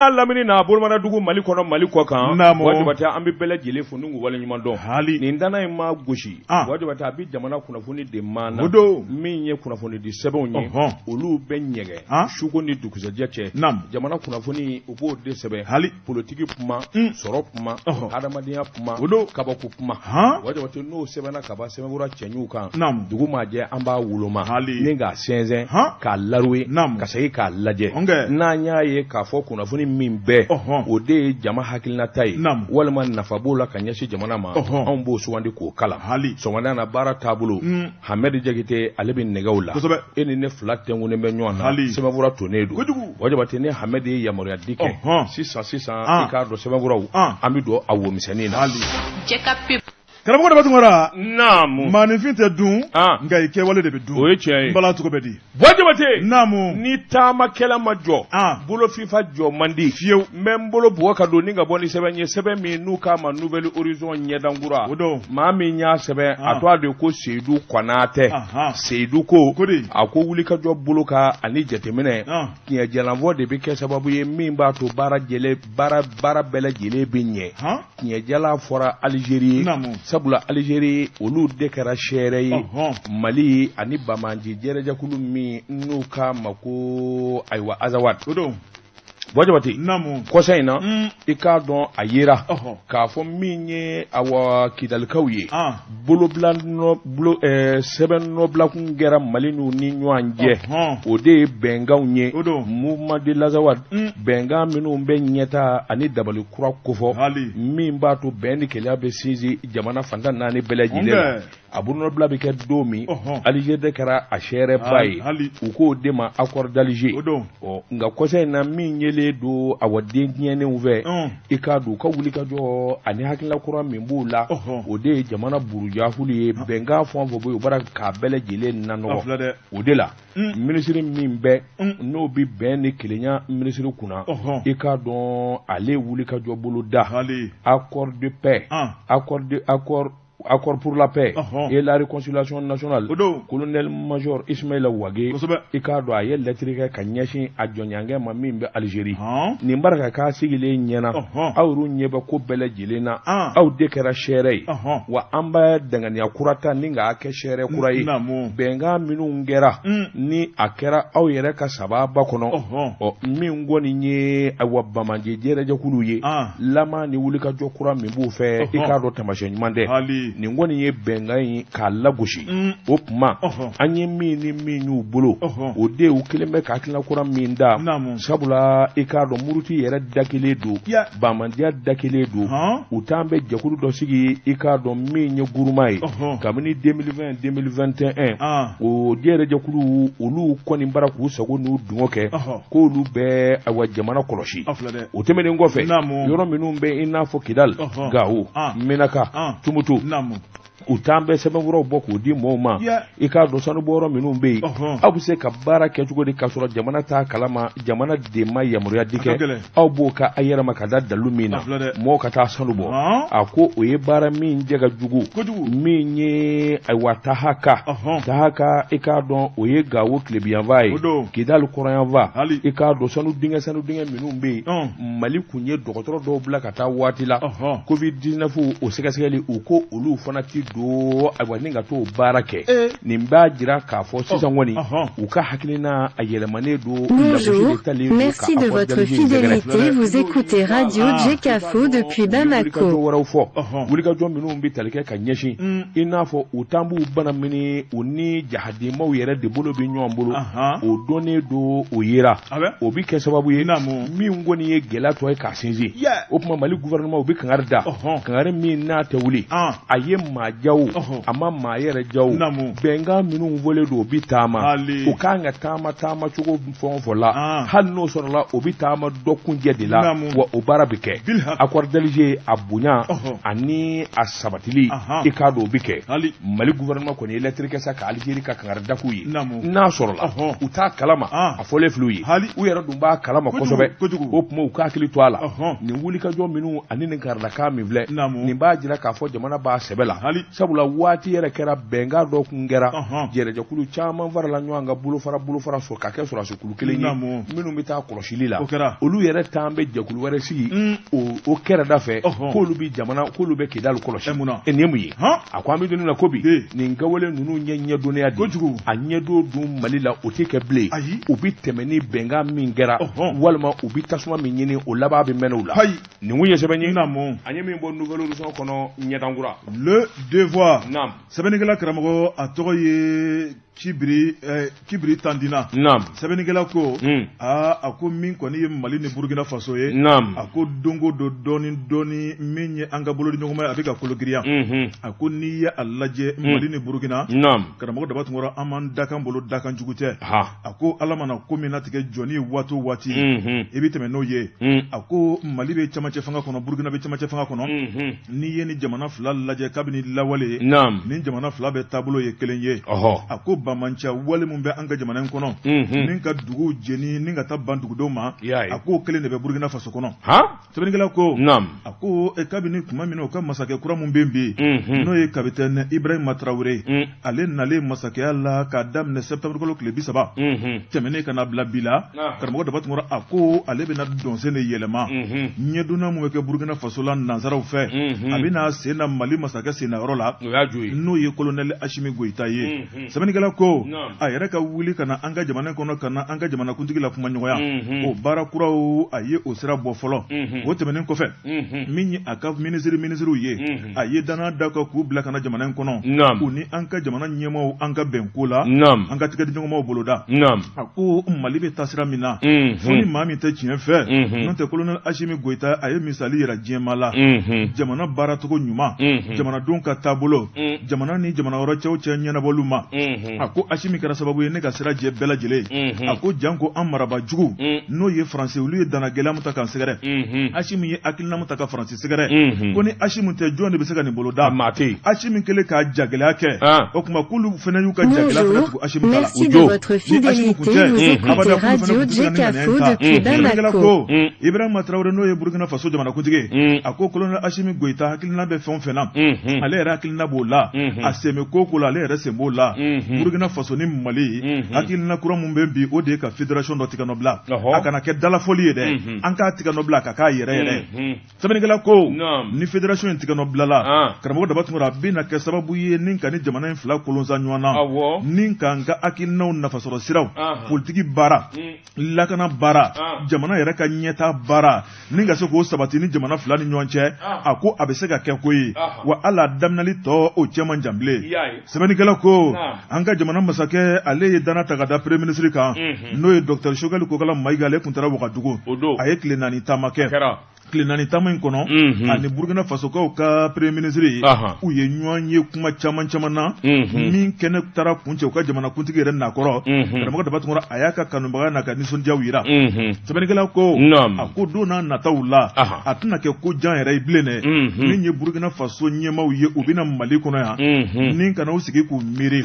Lamini n'a bolomadadugu Mali kɔnɔ, Mali kɔ kan. Naamu. Buwa Jabate, an bɛ bɛɛ lajɛlen fo ni k'u waleɲuman dɔn. Hali. Nin danna in ma gosi. Ah. Buwa Jabate, a bɛ jamana kunnafoni de maana. O don. Min ye kunnafoni di sɛbɛnw ye. Olu bɛ ɲɛgɛn. Ah. Suko ni dugusɛjɛ cɛ. Naamu. Jamana kunnafoni, u b'o de sɛbɛn. Hali. Politiki kuma, sɔrɔ kuma, adamadenya kuma, O don. kabako kuma. Han. Buwa Jabate, n'o sɛbɛnna ka ban sɛbɛnfura cɛɲiw kan. Naamu. Dugu maa jɛ, an b'a woloma. Hali. Ni k'a sɛnsɛn. Han. K'a larouer. Naamu. Ka segin k'a lajɛ. Ɔnkɛ. N'an y'a ye k'a fɔ kunnafoni min bɛɛ, o de ye jama hakilinata ye, Naamu. walima nafa b'o la ka ɲɛsin jamana ma, anw b'o sugandi k'o kalan. Hali. Sɔgɔmada na baara taabolo, Hamɛdi Jakite, ale bɛ nɛgɛw la. Kosɛbɛ. E ni ne fila tɛnkunnen bɛ ɲɔgɔn na. Hali. Sɛbɛnfura tonnen don. Kojugu. Buwa Jabate, ni Hamɛdi ye yamaruya di kɛ, sisan sisan, i k'a dɔn sɛbɛnfuraw, an bɛ don a womisɛnnin na. Hali. Jɛ ka pub. Karamɔgɔ Daba Tunkara. Naamu. Maaninfin tɛ dun, nka i kɛwale de bɛ dun. O ye tiɲɛ ye. N bala cogo bɛ di? Buwa Jabate. Naamu. Ni taamakɛla ma jɔ, bolo fifa jɔ man di. Fiyewu. N bɛ n bolo bugɔ ka don ni ka bɔ ni sɛbɛn ye, sɛbɛn min n'u k'a ma Nouvel Horizon ɲɛdankura. O don. Maa min y'a sɛbɛn, a tɔgɔ de ko Seyidu Kɔnatɛ. Seyidu ko. Ko di? A ko wulikajɔ bolo kan ani jateminɛ. Tiɲɛjalanfɔ de bɛ kɛ sababu ye min b'a to baara jɛlen baara baara bɛɛ lajɛlen bɛ ɲɛ. Tiɲɛjalan fɔra Algérie ye. Naamu. Sabula Algérie, olu de kɛra seere ye. Mali ani Bamanji jɛrɛjɛkulu min n'u k'a ma ko ayiwa Azawad. O don. Buwa Jabate. Naamu. Kɔsa in na, i k'a dɔn a yera k'a fɔ min ye awa Kidalikaw ye. Bolobila nɔ bolo sɛbɛn nɔbilakun kɛra Mali n'u ni ɲɔgɔn cɛ. O de ye bɛnkanw ye. O don. Mouvement de l'Azawad. Bɛnkan minnu bɛ ɲɛta ani dabali kura kofɔ. Hali. Min b'a to bɛn ni kelenya bɛ sinsin jamana fan 4 bɛɛ lajɛlen la. A bolonɔbila bɛ kɛ don min, Algérie de kɛra a seereba ye. Hali. U k'o de ma accord d'Alger. O don. Ɔ, nka kɔsa in na min yelen don awa den tiɲɛnenw fɛ, i k'a dɔn u ka wulikajɔ ani hakilina kura min b'u la, o de ye jamana burujahulu ye. Bɛnkan fɛn o fɛn bɛ yen, u bɔra k'a bɛɛ lajɛlen nanɔgɔ. A filɛ dɛ. O de la minisiri min bɛ n'o bɛ bɛn ni kelenya minisiri kunna, i k'a dɔn ale wulikajɔ bolo da. Hali. Accord de paix, accord de accord accord pour la paix et la réconciliation nationale. O don. Colonel major Ismaïla Wagué. Kosɛbɛ. I k'a dɔn a ye lɛtiri kɛ ka ɲɛsin a jɔnɲankɛ ma min bɛ Algérie. Nin barika k'a sigilen ɲɛna, aw yɛrɛ ɲɛ bɛ ko bɛɛ lajɛlen na, aw de kɛra seere ye, wa an bɛ danganiya kura ta ni k'a kɛ seere kura ye. Naamu. Bɛnkan minnu kɛra, ni a kɛra aw yɛrɛ ka sababa kɔnɔ, ɔ min kɔni ye ayiwa Bamanji jɛrɛjɛkulu ye, lama ni wulikajɔ kura min b'u fɛ, i k'a dɔn taamasiyɛn ɲuman tɛ. Hali. Nin kɔni ye bɛnkan ye k'a lagosi. O tuma, an ye min ni min y'u bolo, o de u kelen bɛ ka hakilina kura min da. Naamu. Sabula i k'a dɔn muruti yɛrɛ da kelen don, bamandiya da kelen don. U t'an bɛ jɛkulu dɔ sigi, i k'a dɔn min ye guruma ye kabini 2020 2021, o jɛrɛjɛkulu olu kɔni bara k'u sago n'u dungɔ kɛ, k'olu bɛ ayiwa jamana kɔlɔsi. A filɛ dɛ. O tɛmɛnen kɔfɛ, Naamu. yɔrɔ minnu bɛ i n'a fɔ Kidali, Gawo, Menaka, Tumutu, Naamu. u t'an bɛ sɛbɛnfuraw bɔ k'o di mɔɔw ma. I k'a dɔn sanubɔyɔrɔ minnu bɛ yen, aw bɛ se ka baara kɛ cogo di k'a sɔrɔ jamana t'a kalama, jamana de ma yamaruya di A ka kɛ, gɛlɛn. aw b'o ka a yɛrɛ ma ka da dalu min na A filɛ dɛ. mɔɔw ka taa sanu bɔ? A ko o ye baara min jɛ ka jugu. Kojugu. Min ye ayiwa Tahaka, Tahaka, i k'a dɔn o ye Gawo tilebiyanfa ye, O don. Kidali kɔrɔnyanfa. Hali. I k'a dɔn sanu dingɛ minnu bɛ yen, Mali kun ye dɔgɔtɔrɔ dɔw bila ka taa waati la Covid 19 o sɛgɛsɛgɛli, u ko olu fana ti don ayiwa ni ka t'o baara kɛ. Nin b'a jira k'a fɔ sisan kɔni u ka hakilina a yɛlɛmanen don, lagosi Bonjour, de talen don ka merci de accord votre d'Alger in sɛgɛrɛ. fidélité. Vous écoutez Radio Djekafo depuis wulikajɔ Bamako. wɛrɛw fɔ, wulikajɔ minnu bɛ tali kɛ ka ɲɛsin i n'a fɔ u t'an b'u bana mini, u ni jahadimaw yɛrɛ de bolo bɛ ɲɔgɔn bolo, o dɔnnen don, o yera, o bɛ kɛ sababu ye min kɔni ye gɛlɛya tɔ ye k'a sinsin. O tuma Mali gouvernement, u bɛ kangari da, kangari min n'a tɛ wuli, a ye maa ja o, a ma maa yɛrɛ ja o, bɛnkan minnu fɔlen don, o bɛ taama, u kan ka taama taama cogo fɛn o fɛn la, hali n'o sɔrɔla o bɛ taama dɔ kunjɛ de la, wa o baara bɛ kɛ. Accord d'Alger a bonya ani a sabatili, i k'a dɔn o bɛ kɛ. Mali gouvernement kɔni ye lɛtiri kɛ sa ka Algérie ka kangari da k'u ye, n'a sɔrɔla u t'a kalama, a fɔlen filɛ u ye, u yɛrɛ dun b'a kalama kosɛbɛ. O tuma u ka hakili to a la, nin wulikajɔ minnu ani nin karidakan min filɛ, nin b'a jira k'a fɔ jamana b'a sɛbɛ la. Sabula waati yɛrɛ kɛra bɛnkan dɔ kun kɛra, jɛrɛjɛkulu caman farala ɲɔgɔn kan, bolofara sɔrɔ ka kɛ sɔrɔdasikulu kelen ye minnu bɛ taa kɔlɔsili la. Olu yɛrɛ t'an bɛ jɛkulu wɛrɛ sigi o kɛrɛda fɛ, k'olu bɛ jamana, k'olu bɛ Kidali kɔlɔsi. Nin ye mun ye? A ko an bɛ don na ko bi, nin kɛwale ninnu ye ɲɛdɔnniya de ye. A ɲɛdon dun Mali la, o tɛ kɛ bilen. U bɛ tɛmɛ ni bɛnkan min kɛra, walima u bɛ tasuma min ɲini, o laban bɛ mɛnɛ u la. Nin kun ye sɛbɛn ye an ye min bɔ Nouvel Horizon kɔnɔ, ɲɛdankura. Le Devoir, sɛbɛnnikɛla karamɔgɔ, a tɔgɔ ye Kibiri Tandina. Sɛbɛnnikɛla ko aa, a ko min kɔni ye Mali ni Burukina Faso ye, a ko don o don, dɔɔni dɔɔni, min ye an ka bolodi ɲɔgɔnma ye, a bɛ ka kologiriya. A ko n'i ye a lajɛ, Mali ni Burukina, karamɔgɔ Daba Tunkara, an m'an dakan bolo, dakan jugu tɛ. A ko Ala mana ko min latigɛ jɔnni ye waati o waati, i bɛ tɛmɛ n'o ye. A ko Mali bɛ camancɛ fanga kɔnɔ, Burukina bɛ camancɛ fanga kɔnɔ. N'i ye ni jamana fila lajɛ kabini lawale, ni jamana fila bɛ taabolo ye kelen ye. A ko banbaanciya wale min bɛ an ka jamana in kɔnɔ, ni ka duguw jeni, ni ka taa ban dugudenw ma, a k'o kelen de bɛ Burukina Faso kɔnɔ. Sɛbɛnnikɛla ko a ko kabini tuma min na u ka masakɛ kura min bɛ bi, n'o ye capitaine Ibrahima Traoré, ale nalen masakɛya la k'a daminɛ septembre kalo tile 30 tɛmɛnen ka na bila bi la, karamɔgɔ Daba Tunkara, a ko ale bɛna dɔnsen de yɛlɛma. Ɲɛdonna min bɛ kɛ Burukina Faso la nansaraw fɛ, a bɛna sen na Mali masakɛ senna yɔrɔ la, n'o ye colonel Asimi Goyita ye. Sɛbɛnnikɛla ko a yɛrɛ ka wuli ka na an ka jamana kɔnɔ, ka na an ka jamanakuntigi la kumaɲɔgɔnya, o baara kuraw, a ye o sira bɔ fɔlɔ. O tɛmɛnen kɔfɛ, min ye a ka minisiriw ye, a ye danaya da kan k'u bila ka na jamana in kɔnɔ, u ni an ka jamana ɲɛmaaw, an ka bɛn ko la, an ka tigɛdiɲɔgɔnmaw boloda. A ko Mali bɛ taa sira min na, fo ni maa min tɛ tiɲɛ fɛ, n'o tɛ colonel Asimi Goyita, a ye misali yira diɲɛmaa la, jamana baaracogo ɲuman, jamanadenw ka taabolo, jamana ni jamana wɛrɛ cɛw cɛ ɲɛnabɔliw ma. A ko Asimi kɛra sababu ye ne ka sira jɛ bɛɛ lajɛlen. A ko janko an marabaa jugu, n'o ye Faransi, olu ye danna gɛlɛya min ta k'an sɛgɛrɛ, Asimi ye hakilina min ta ka Faransi sɛgɛrɛ, ko ni Asimi tɛ, jɔn de bɛ se ka nin bolo da? Asimi kɛlen k'a jagɛlɛya kɛ, o tuma k'olu fana y'u ka jagɛlɛya fana tugu Asimi ta la. Merci de votre fidélité. Vous écoutez Radio Djekafo depuis Bamako. Ibrahima Traoré, n'o ye Burukina Faso jamanakuntigi ye, a ko colonel Asimi Goyita hakilina bɛ fɛn o fɛn na, ale yɛrɛ hakilina b'o la. A sen bɛ ko o ko la, ale yɛrɛ sen b'o la. Burukina Faso ni Mali, hakilina kura mun bɛ bi, o de ye ka fédération dɔ tigɛ nɔ bila. A kana kɛ dalafɔli ye dɛ, an k'a tigɛ nɔ bila ka k'a yɛrɛ yɛrɛ. Sɛbɛnnikɛla ko ni fédération in tigɛ nɔ bilala, karamɔgɔ Daba Tunkara, a bɛna kɛ sababu ye ni ka ni jamana in fila kolonsa ɲɔgɔn na, ni k'an ka hakilinaw, nafasɔrɔ siraw, politiki baara, lakana baara, jamana yɛrɛ ka ɲɛta baara, ni ka se k'o sabati ni jamana fila ni ɲɔgɔn cɛ. A ko a bɛ se ka kɛ ko ye wa, hali a daminɛli tɔ, o cɛ man jan bilen. Sɛbɛnnikɛla ko an ka jamana masakɛ, ale ye danna ta ka da premier ministre kan, n'o ye docteur Choguel Kokala Mayiga. Ale tun taara Wagadugu, a ye tile 4 taama kɛ. Tile 4 taama in kɔnɔ, ani Burukina Fasokaw ka premier ministre, u ye ɲɔgɔn ye kuma caman caman na min kɛnɛ taara kuncɛ u ka jamanakuntigi yɛrɛ nakɔrɔ. Karamɔgɔ Daba Tunkara, a y'a ka kanubaga n'a ka nisɔndiyaw yira. Sɛbɛnnikɛla ko a ko don n'a nataw la, a tɛna kɛ ko jan yɛrɛ ye bilen dɛ. Min ye Burukina Faso ɲɛmaaw ye, u bɛna Mali kɔnɔ yan ni ka n'u sigi k'u miiri,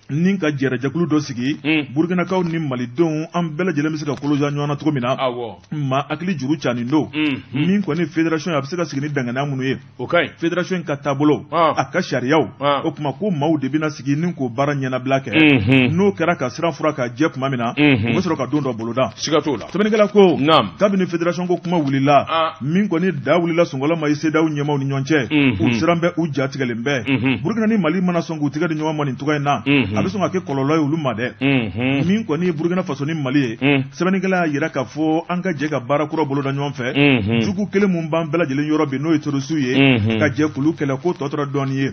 ni ka jɛrɛjɛkulu dɔ sigi, Burukinakaw ni Malidenw, an bɛɛ lajɛlen bɛ se ka koloja ɲɔgɔn na cogo min na. Maa hakili juru canin don. Min kɔni fédération ye, a bɛ se ka sigi ni danganiya minnu ye, o ka ɲi, fédération in ka taabolo, a ka sariyaw, o tuma ko maaw de bɛna sigi ni k'o baara ɲɛnabila kɛ. N'o kɛra ka sira fura ka jɛ tuma min na, u bɛ sɔrɔ ka don dɔ boloda. Siga t'o la. Sɛbɛnnikɛla ko kabini fédération ko kuma wulila, min kɔni da wulila Sunkola ma ye CEDEAO ɲɛmaaw ni ɲɔgɔn cɛ, u siran bɛ, u ja tigɛlen bɛ. Burukina ni Mali mana sɔn k'u tigɛ di ɲɔgɔn ma nin cogoya in na, a bɛ sɔn ka kɛ kɔlɔlɔ ye olu ma dɛ. Min kɔni ye Burukina Faso ni Mali ye, sɛbɛnnikɛla y'a jira k'a fɔ an ka jɛ ka baara kura boloda ɲɔgɔn fɛ. Jugu kelen mun b'an bɛɛ lajɛlen yɔrɔ bi, n'o ye terroriste ye, ka jɛ k'olu kɛlɛ, ko tɔ tora dɔɔnin ye.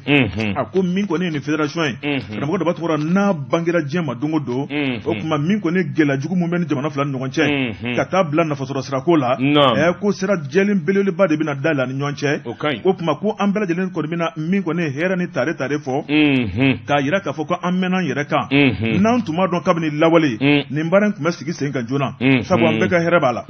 A ko min kɔni ye nin fédération ye, karamɔgɔ Daba Tunkara, n'a bangera diɲɛ ma don o don, o tuma min kɔni gɛlɛya jugu mun bɛ ni jamana fila ni ɲɔgɔn cɛ, ka taa bila nafasɔrɔ sirako la, ko sira jɛlen belebeleba de bɛna dayɛlɛ ani ɲɔgɔn cɛ. O tuma ko an bɛɛ lajɛlen kɔni bɛna min kɔni ye hɛrɛ ni tare tare fɔ, k'a jira k'a fɔ ko an mɛnna an yɛrɛ kan. N'an tun b'a dɔn kabini lawale, nin baara in tun bɛ sigi sen kan joona, sabu an bɛɛ ka hɛrɛ b'a la.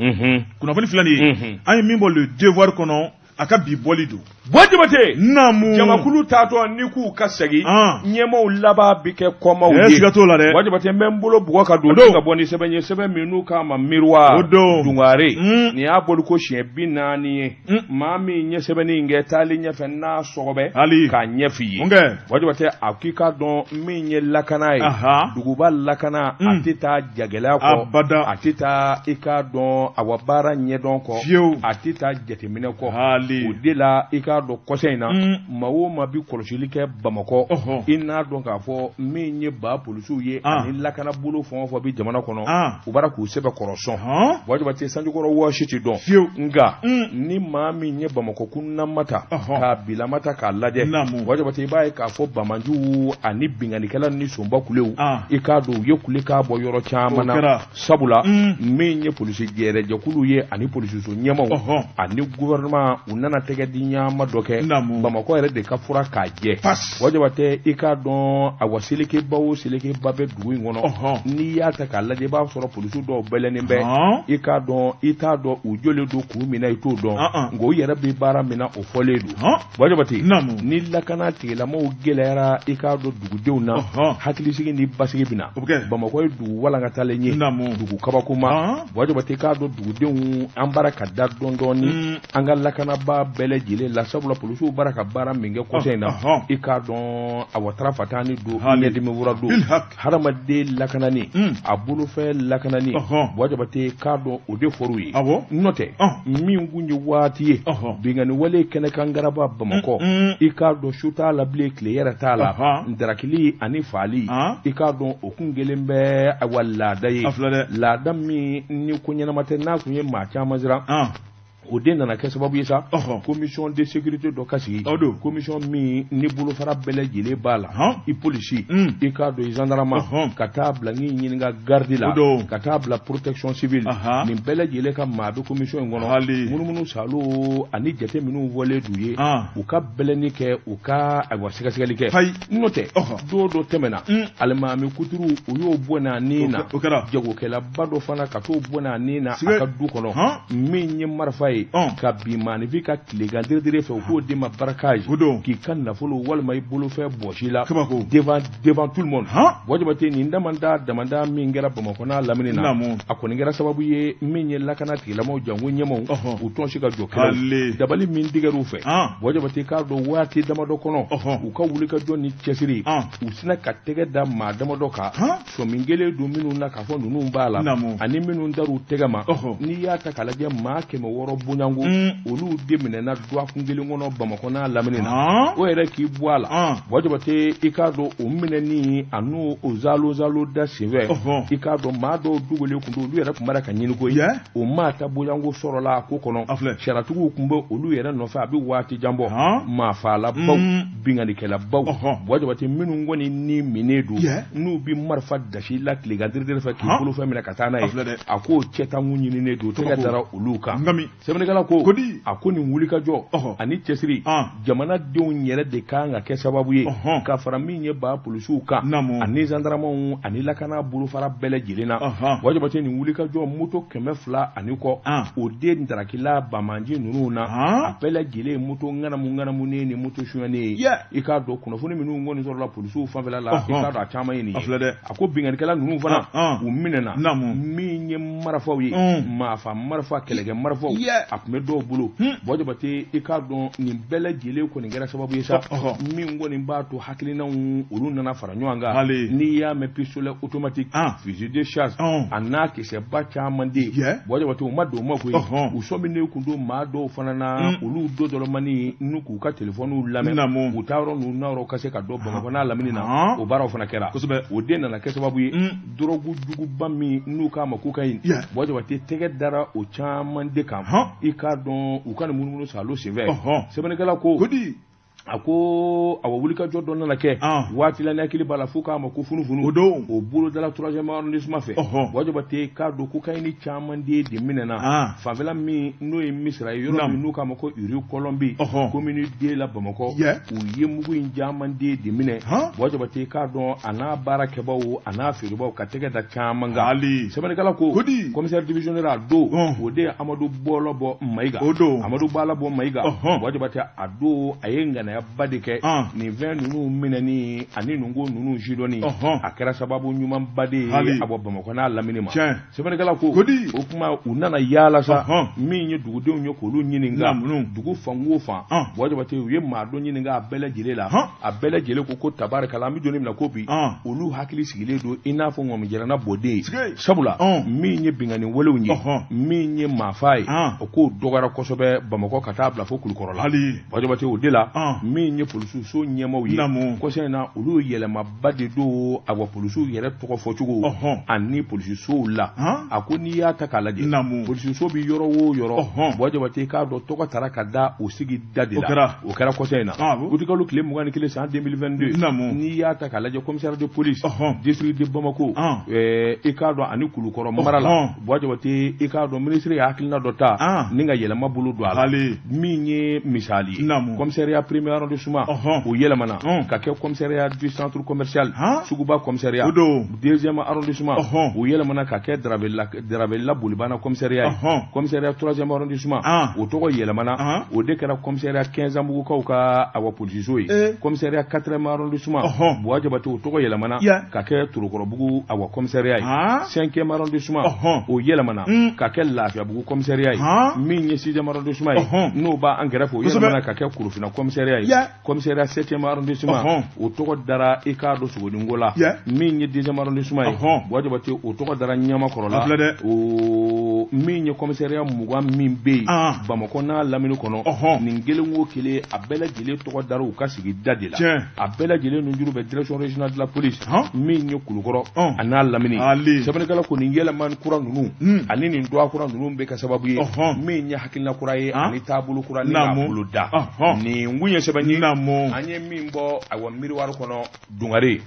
Kunnafoni filɛ nin ye, an ye min bɔ Le Devoir kɔnɔ. A ka bi bɔli don. Buwa Jabate. Naamu. Jamakulu taatɔ ni k'u ka segin. An. Ɲɛmaaw laban bɛ kɛ kɔmaw ye. Siga t'o la dɛ. Buwa Jabate, n bɛ n bolo bugɔ ka don ka bɔ ni sɛbɛn ye, sɛbɛn min n'u k'a ma Miroir. O don. Dungare. Nin y'a bɔliko siɲɛ 40 ye. Maa min ye sɛbɛnni in kɛ taali ɲɛfɛ n'a sɔgɔbɛ. Hali. K'a ɲɛf'i ye. Mun kɛ? Buwa Jabate, a k'i k'a dɔn min ye lakana ye. Ahan. Duguba lakana. A tɛ taa jagɛlɛya kɔ. Abada. A tɛ taa i k'a dɔn awa baara ɲɛdɔn kɔ. Fiyewu. A tɛ taa jateminɛ kɔ. Hali. O de la i k'a dɔn kɔsa in na. Maa o maa bi kɔlɔsili kɛ Bamakɔ. I n'a dɔn k'a fɔ min ye ba polisiw ye. Ani lakana bolo fɛn o fɛn bɛ jamana kɔnɔ. U b'ara k'u sɛbɛkɔrɔ sɔn. Buwa Jabate, sanjikɔrɔ wɔsi tɛ dɔn. Fiyewu. Nka ni maa min ye Bamakɔ kunnama ta. K'a bilama ta k'a lajɛ. Naamu. Buwa Jabate, i b'a ye k'a fɔ banbaanciw ani binkannikɛla ni sonba kulew. I k'a dɔn u ye kule k'a bɔ yɔrɔ caman O na. kɛra. Sabula min ye polisi yɛrɛjɛkulu ye ani polisiso ɲɛmaaw. Ani gouvernement u nana tɛgɛ di ɲaama dɔ kɛ. Naamu. Bamakɔ yɛrɛ de ka fura k'a jɛ. Pas. Buwa Jabate, i k'a dɔn awa selekeba o selekeba bɛ dugu in kɔnɔ. N'i y'a ta k'a lajɛ i b'a sɔrɔ polisiw dɔw bɛlɛnnen bɛ. I k'a dɔn i t'a dɔn u jɔlen don k'u minɛ i t'o dɔn. Nka u yɛrɛ bɛ baara min na o fɔlen don. Buwa Jabate, Naamu. ni lakana tigilamɔgɔw gɛlɛyara i k'a dɔn dugudenw na. Hakilisigi ni basigi bɛ na. O bɛ kɛ. Bamakɔ ye dugu walankatalen ye. Naamu. Dugu kabakoma. Buwa Jabate, i k'a dɔn dugudenw an baara ka da dɔɔni dɔɔni. An ka lakanabaa bɛɛ lajɛlen la, sabula polisiw baara ka baara min kɛ kɔsa in na. I k'a dɔn awa tarafatani don. Hali. Ɲɛdimi fura don. Bilhak. Hadamaden lakanani. A bolofɛn lakanani. Buwa Jabate, k'a dɔn o de fɔr'u ye. Awɔ. N'o tɛ. Min kun ye waati ye. Binkanni wale kɛnɛkan garaba Bamakɔ. I k'a dɔn su t'a la bilen, tile yɛrɛ t'a la. Darakili ani faali. I k'a dɔn o kun kɛlen bɛ awa laada ye. A filɛ dɛ. Laada min ni ko ɲɛnama tɛ n'a kun ye maa caman siran. O den nana kɛ sababu ye sa. Commission de sécurité dɔ ka sigi. O don. Commission min ni bolofara bɛɛ lajɛlen b'a la. I polisi. I k'a dɔn i gendarme. Ka taa bila n'i ɲininka garde la. O don. Ka taa bila protection civile. Nin bɛɛ lajɛlen ka maa bɛ commission in kɔnɔ. Hali. Munumunu salo ani jate minnu fɔlen d'u ye. U ka bɛlɛnni kɛ u ka ayiwa sɛgɛsɛgɛli kɛ. Fayi. N'o tɛ. Don dɔ tɛmɛna. Alimami kuturu u y'o bɔ n'a ni na. O kɛra. Jagokɛlaba dɔ fana ka t'o bɔ n'a ni na a ka du kɔnɔ. Min ye marifa ye. Ka bin maaninfin ka tilegan diridire fɛ u k'o den ma braquage. O don. K'i ka nafolo walima i bolofɛn bɔsi la. Kabako. Devant tout le monde. Buwa Jabate, nin damanda damanda min kɛra Bamakɔ n'a lamini na. Naamu. A kɔni kɛra sababu ye min ye lakana tigilamɔgɔw janko ɲɛmaaw. U tɔnsi ka jɔ kɛlɛw. Hali. Dabali min tigɛr'u fɛ. Buwa Jabate, k'a dɔn waati damadɔ kɔnɔ. U ka wulikajɔ ni cɛsiri. U sina ka tɛgɛ da maa damadɔ kan. Sɔmi kelen don minnu na k'a fɔ ninnu b'a la. Naamu. Ani minnu dar'u tɛgɛ ma. N'i y'a ta k'a lajɛ maa 600 bonyanko. Olu de minɛna dɔgɔkun kelen kɔnɔ Bamakɔ n'a lamini na. O yɛrɛ k'i bɔ a la. Buwa Jabate, i k'a dɔn o minɛni a n'o o zalo zalo da senfɛ. I k'a dɔn maa dɔw dogolen kun don olu yɛrɛ tun b'a la ka ɲini koyi. O maa ta bonyanko sɔrɔla a ko kɔnɔ. Sariyatigiw tun bɛ olu yɛrɛ nɔfɛ a bɛ waati jan bɔ. Maafaalabaw binkannikɛlabaw. Buwa Jabate, minnu kɔni ni minen don. N'u bɛ marifa dasi la tilegan diridiri fɛ k'i bolofɛn minɛ ka taa n'a ye. A k'o cɛtanku ɲininen don tɛgɛ dara olu kan. Sɛbɛnnikɛla ko a ko nin wulikajɔ ani cɛsiri jamanadenw yɛrɛ de kan ka kɛ sababu ye ka fara min ye ba polisiw kan ani zandaramaw ani lakana bolofara bɛɛ lajɛlen na. Buwa Jabate, nin wulikajɔ moto 200 ani kɔ o den darakila banbaanci ninnu na a bɛɛ lajɛlen moto ŋanamu ŋanamunen ni moto suɲɛnen ye. I k'a dɔn kunnafoni minnu kɔni sɔrɔla polisiw fanfɛla la i k'a dɔn a caman ye nin ye. A ko binkannikɛla ninnu fana u minɛna min ye marifaw ye maafa marifa kɛlɛkɛ marifaw a tun bɛ dɔw bolo. Buwa Jabate, i k'a dɔn nin bɛɛ lajɛlen kɔni kɛra sababu ye sa min kɔni b'a to hakilinaw olu nana fara ɲɔgɔn kan. N'i y'a mɛn pistolet automatique fusil de chasse a n'a kisɛba caman de Buwa Jabate, u ma don u ma koyi. U sɔminen kun don maa dɔw fana na olu dɔ dɔrɔmani n'u k'u ka telefɔniw lamɛn u taa yɔrɔ n'u na yɔrɔ ka se ka dɔn Bamakɔ n'a lamini na. O baaraw fana kɛra. O den nana kɛ sababu ye dɔrɔgu juguba min n'u k'a ma cocaïne. Buwa Jabate, tɛgɛ dara o caman de kan. I k'a dɔn u ka nin munumunu salo senfɛ. Sɛbɛnnikɛla ko A ko awa wulikajɔ dɔ nana kɛ waati la, ni hakili b'a la, f'u k'a ma ko funufunu. O don. O bolodala troisième arrondissement fɛ. Buwa Jabate k'a dɔn cocaïne caman de minɛna fanfɛla min n'o ye Misira ye, yɔrɔ min n'u k'a ma ko rue Colombie, commune deux la Bamakɔ. U ye mugu in caman de minɛ. Buwa Jabate k'a dɔn a n'a baarakɛbaw a n'a feerebaw ka tɛgɛ da caman kan. Sɛbɛnnikɛla ko commissaire divisionnaire a don, o de ye Amadu Bɔlɔbɔ Mayiga. O don. Amadu Bɔlɔbɔ Mayiga, Buwa Jabate, a don a ye ŋanayaba de kɛ nin fɛn ninnu minɛni ani ninko ninnu sidɔnni. A kɛra sababu ɲumanba de ye a bɔ Bamakɔ n'a lamini ma. Sɛbɛnnikɛla ko o kuma u nana yaala sa, min ye dugudenw ye k'olu ɲininka dugu fan o fan. Buwa Jabate, u ye maa dɔ ɲininka a bɛɛ lajɛlen la, a bɛɛ lajɛlen ko tabarikala, an bɛ don min na ko bi, olu hakili sigilen don i n'a fɔ ŋɔmijɛrɛna bɔden ye, sabula min ye binkanni walew ye, min ye maafa ye, o k'o dɔgɔyara kosɛbɛ Bamakɔ ka taa bila fo Kulukɔrɔ la. Buwa Jabate, o de la min ye polisiso ɲɛmaaw ye kɔsa in na, olu ye yɛlɛmaba de don awa polisiw yɛrɛ tɔgɔ fɔcogo ani polisisow la. A ko n'i y'a ta k'a lajɛ, polisiso bɛ yɔrɔ o yɔrɔ, Buwa Jabate k'a dɔn tɔgɔ tara ka da o sigida de la. O kɛra kɔsa in na, utikalo tile 21 san 2022. N'i y'a ta k'a lajɛ, commissaire de police district de Bamako, i k'a dɔn ani Kulukɔrɔ mara la, Buwa Jabate i k'a dɔn minisiri ye hakilina dɔ ta ni ka yɛlɛma bolo don a la. Min ye misali ye, commissariat premier arrondissement, o yɛlɛmana ka kɛ commissariat du centre commercial, Suguba commissariat. Deuxième arrondissement, o yɛlɛmana ka kɛ Darabelila Bolibana commissariat ye. Commissariat troisième arrondissement, o tɔgɔ yɛlɛmana, o de kɛra commissariat Quinzambugukaw ka awa polisiso ye. Commissariat quatrième arrondissement, Buwa Jabate, o tɔgɔ yɛlɛmana ka kɛ Torokɔrɔbugu awa commissariat ye. Cinquième arrondissement, o yɛlɛmana ka kɛ Lafiyabugu commissariat ye. Min ye sixième arrondissement ye, n'o b'an kɛrɛfɛ, o yɛlɛmana ka kɛ Korofina commissariat ye. Commissariat septième arrondissement, o tɔgɔ dara i k'a dɔn Sogoninko la. Min ye dixième arrondissement ye, Buwa Jabate, o tɔgɔ dara Ɲamakɔrɔ la. O min ye commissariat 20 min bɛ yen Bamakɔ n'a lamini kɔnɔ, nin kelen o kelen, a bɛɛ lajɛlen tɔgɔ dara u ka sigida de la. A bɛɛ lajɛlen nujuru bɛ direction régionale de la police min ye Kulukɔrɔ a n'a lamini. Sɛbɛnnikɛla ko nin yɛlɛma kura ninnu ani nin dɔgɔ kura ninnu bɛ kɛ sababu ye min ye hakilina kura ye ani taabolo kura ni k'a bolo da. Nin kun ye sɛbɛn ye an ye min bɔ awa Miroir kɔnɔ, Dungare.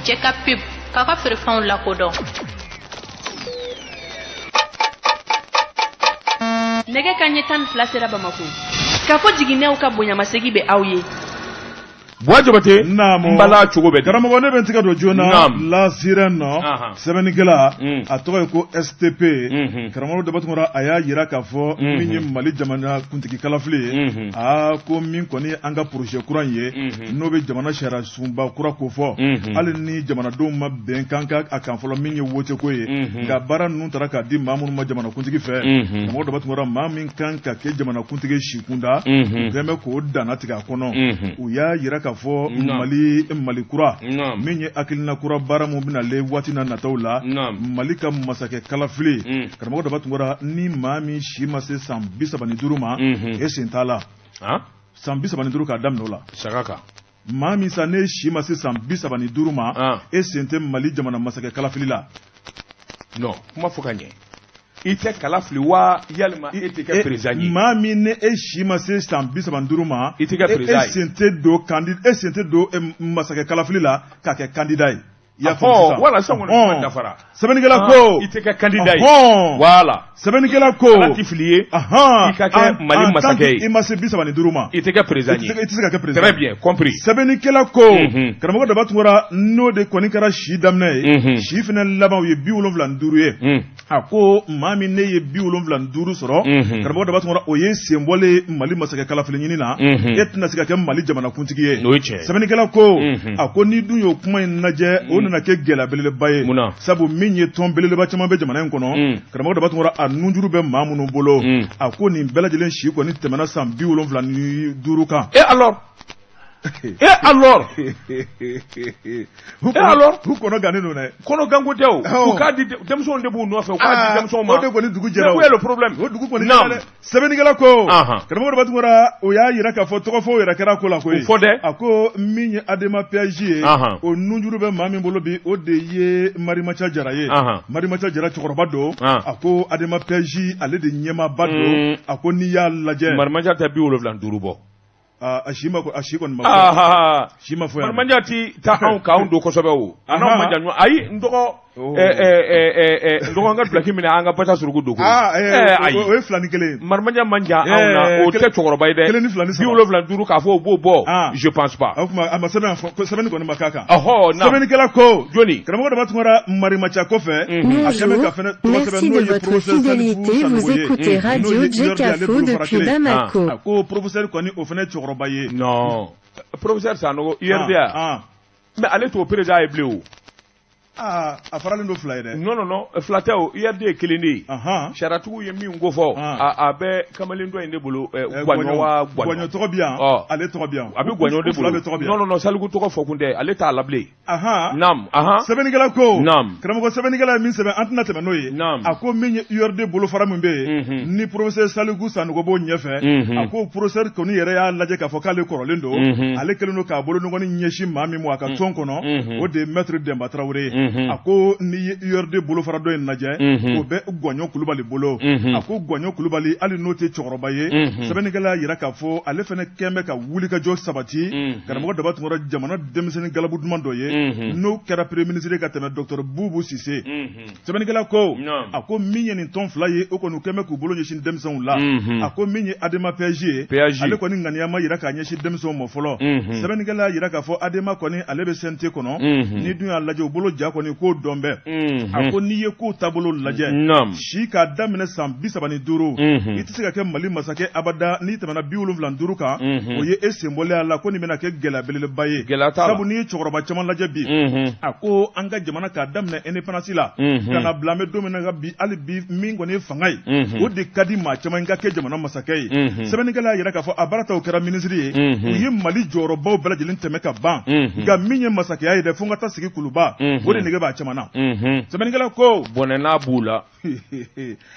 Jɛka Pub k'a ka feerefɛnw lakodɔn. Nɛgɛ ka ɲɛ 12 sera Bamako. K'a fɔ jiginɛw ka bonyamasegi bɛ aw ye. Buwa Jabate, Naamu. N bala cogo bɛ di? Karamɔgɔ, ne bɛ n tɛgɛ don joona. Naamu. La Sirène nɔ. Sɛbɛnnikɛla, a tɔgɔ ye ko STP. Karamɔgɔ Daba Tunkara, a y'a jira k'a fɔ min ye Mali jamana kuntigi kalafili ye, aa ko min kɔni an ka projet kura in ye, n'o bɛ jamana sariya sunba kura ko fɔ, hali ni jamanadenw ma bɛn kan ka a kan fɔlɔ min ye wote ko ye, nka baara ninnu taara k'a di maa minnu ma jamanakuntigi fɛ, karamɔgɔ Daba Tunkara, maa min kan ka kɛ jamanakuntigi si kunda, u kɛlen bɛ k'o dannatigɛ a kɔnɔ. U y'a jira k'a fɔ Mali Mali kura min ye hakilina kura baara min bɛna le waati na nataw la, Mali ka masakɛ kalafili, karamɔgɔ Daba Tunkara, ni maa min si ma se san 35 ma, e sen t'a la. San 35 k'a daminɛ o la. Saga kan. Maa min sa ne si ma se san 35 ma, e sen tɛ Mali jamana masakɛ kalafili la. Non, kuma fɔ ka ɲɛ. I tɛ kala fili wa yalima e tɛ kɛ président ye? Maa min ni e si ma se san 35 ma, i tɛ kɛ président ye. E sen tɛ don e sen tɛ don masakɛ kalafili la k'a kɛ candidat ye. I y'a faamu sisan? Voilà, sisan kɔni kuma dafara. Sɛbɛnnikɛla ko. I tɛ kɛ candidat ye. Voilà. Sɛbɛnnikɛla ko. Ala tɛ fili ye. I ka kɛ Mali masakɛ ye. I ma se 35 ma. I tɛ kɛ président ye. I tɛ se ka kɛ président. Très bien compris. Sɛbɛnnikɛla ko. Karamɔgɔ Daba Tunkara, n'o de kɔni kɛra si daminɛ ye. Si fana laban o ye 75 ye. A ko maa min ne ye 75 sɔrɔ, karamɔgɔ Daba Tunkara, o ye senbɔlen Mali masakɛ kalafili ɲini na, e tɛna se ka kɛ Mali jamanakuntigi ye. N'o ye tiɲɛ ye. Sɛbɛnnikɛla ko, a ko n'i dun y'o kuma in lajɛ, o nana kɛ gɛlɛya belebeleba ye. Sabu min ye tɔn belebeleba caman bɛ jamana in kɔnɔ, karamɔgɔ Daba Tunkara, a nunjuru bɛ maa minnu bolo, a ko nin bɛɛ lajɛlen si kɔni tɛmɛna san 75 kan. Et alors? Et alors? Et alors? U kɔnɔ gannen don dɛ. Kɔnɔ ganko tɛ o. U k'a di denmisɛnw de b'u nɔfɛ, u k'a di denmisɛnw ma. O de kɔni dugu jɛra o. Mais où est le problème? O dugu kɔni jɛra dɛ. Sɛbɛnnikɛla ko. Karamɔgɔ Daba Tunkara, o y'a yira k'a fɔ tɔgɔfɔw yɛrɛ kɛra ko la koyi. O fɔ dɛ. A ko min ye Adema PAJ ye. O nunjuru bɛ maa min bolo bi, o de ye Marimaca Jara ye. Marimaca Jara cɛkɔrɔba don. A ko Adema PAJ ale de ɲɛmaaba don. A ko n'i y'a lajɛ. Marimaca tɛ 75 bɔ. A si ma a si kɔni ma fɔ. Si ma fɔ yan. Marimaca ti taa anw k'anw don kosɛbɛ o. A n'anw ma jan ɲɔgɔn. Ayi n dɔgɔ n dɔgɔ n ka dulɔki minɛ an ka basa suruku don koyi. Ayi o ye 2 ni 1 ye. Marimaca man jan anw na o tɛ cɛkɔrɔba ye dɛ. 1 ni 2 ni 3. 75 k'a fɔ o b'o bɔ. Je pense pas. O tuma a ma sɛbɛn fɔ sɛbɛnni kɔni ma k'a kan. Ɔhɔ naam. Sɛbɛnnikɛla ko. Jɔni. Karamɔgɔ Daba Tunkara Marimaca kɔfɛ. A kɛlen ka fɛnɛ tɔgɔ sɛbɛn n'o ye professeur Salifu Sanogo ye. Vous écoutez Radio Djekafo depuis Bamako. A ko professeur kɔni o fɛnɛ cɛkɔrɔba ye. Non. Professeur Sanogo URD. Mais ale t'o président ye bilen o. A faralen don 2 ye dɛ. Non non non, 2 tɛ o, URD ye 1 de ye. Sariyatigiw ye min ko fɔ, a bɛ kamalen dɔ in de bolo, Guaɲɔ wa Guaɲɔ. Guaɲɔ tɔgɔ bɛ yan, ale tɔgɔ bɛ yan. A bɛ Guaɲɔ de bolo. Non non non, Saliku tɔgɔ fɔ kun tɛ, ale t'a la bilen. Naam. Sɛbɛnnikɛla ko. Naam. Karamɔgɔ sɛbɛnnikɛla ye min sɛbɛn, an tɛna tɛmɛ n'o ye. Naam. A ko min ye URD bolofara min bɛ yen, ni professeur Saliku Sanogo b'o ɲɛfɛ, a ko professeur kɔni yɛrɛ y'a lajɛ k'a fɔ k'ale kɔrɔlen don, ale kɛlen don k'a bolonɔgɔni ɲɛsin maa min ma a ka tɔn kɔnɔ, o de ye maître Demba Traoré ye. A ko n'i ye URD bolofara dɔ in lajɛ, o bɛ Guaɲɔ Kulubali bolo. A ko Guaɲɔ Kulubali hali n'o tɛ cɛkɔrɔba ye, sɛbɛnnikɛla y'a yira k'a fɔ ale fana kɛn bɛ ka wulikajɔ sabati. Karamɔgɔ Daba Tunkara jamana denmisɛnnin galabu duman dɔ ye, n'o kɛra premier ministre ka tɛmɛ docteur Bubu Sise. Sɛbɛnnikɛla ko, a ko min ye nin tɔn 2 ye, o kɔni kɛn bɛ k'u bolo ɲɛsin denmisɛnw la. A ko min ye Adema PAJ ye, ale kɔni ŋaniya ma yira k'a ɲɛsin denmisɛnw ma fɔlɔ. Sɛbɛnnikɛla y'a yira k'a fɔ Adema kɔni ale bɛ CNT kɔnɔ, ni dun y'a lajɛ u bolo ja kɔni k'o dɔn bɛɛ. A ko n'i ye kow taabolo lajɛ, si k'a daminɛ san 35, i tɛ se ka kɛ Mali masakɛ abada n'i tɛmɛna 75 kan, o ye e senbɔlen a la ko nin bɛna kɛ gɛlɛya belebeleba ye. Sabu n'i ye cɛkɔrɔba caman lajɛ bi, a ko an ka jamana k'a daminɛ indépendance la, ka na bila an bɛ don min na bi, hali bi min kɔni ye fanga ye, o de ka di maa caman ka kɛ jamana masakɛ ye. Sɛbɛnnikɛla y'a yira k'a fɔ a baara taw kɛra minisiri ye, u ye Mali jɔyɔrɔbaw bɛɛ lajɛlen tɛmɛ ka ban, nka min ye masakɛya ye dɛ, fo n ka taa sigi Kuluba, o de nege b'a caman na. Sɛbɛnnikɛla ko bɔnɛ n'a b'u la,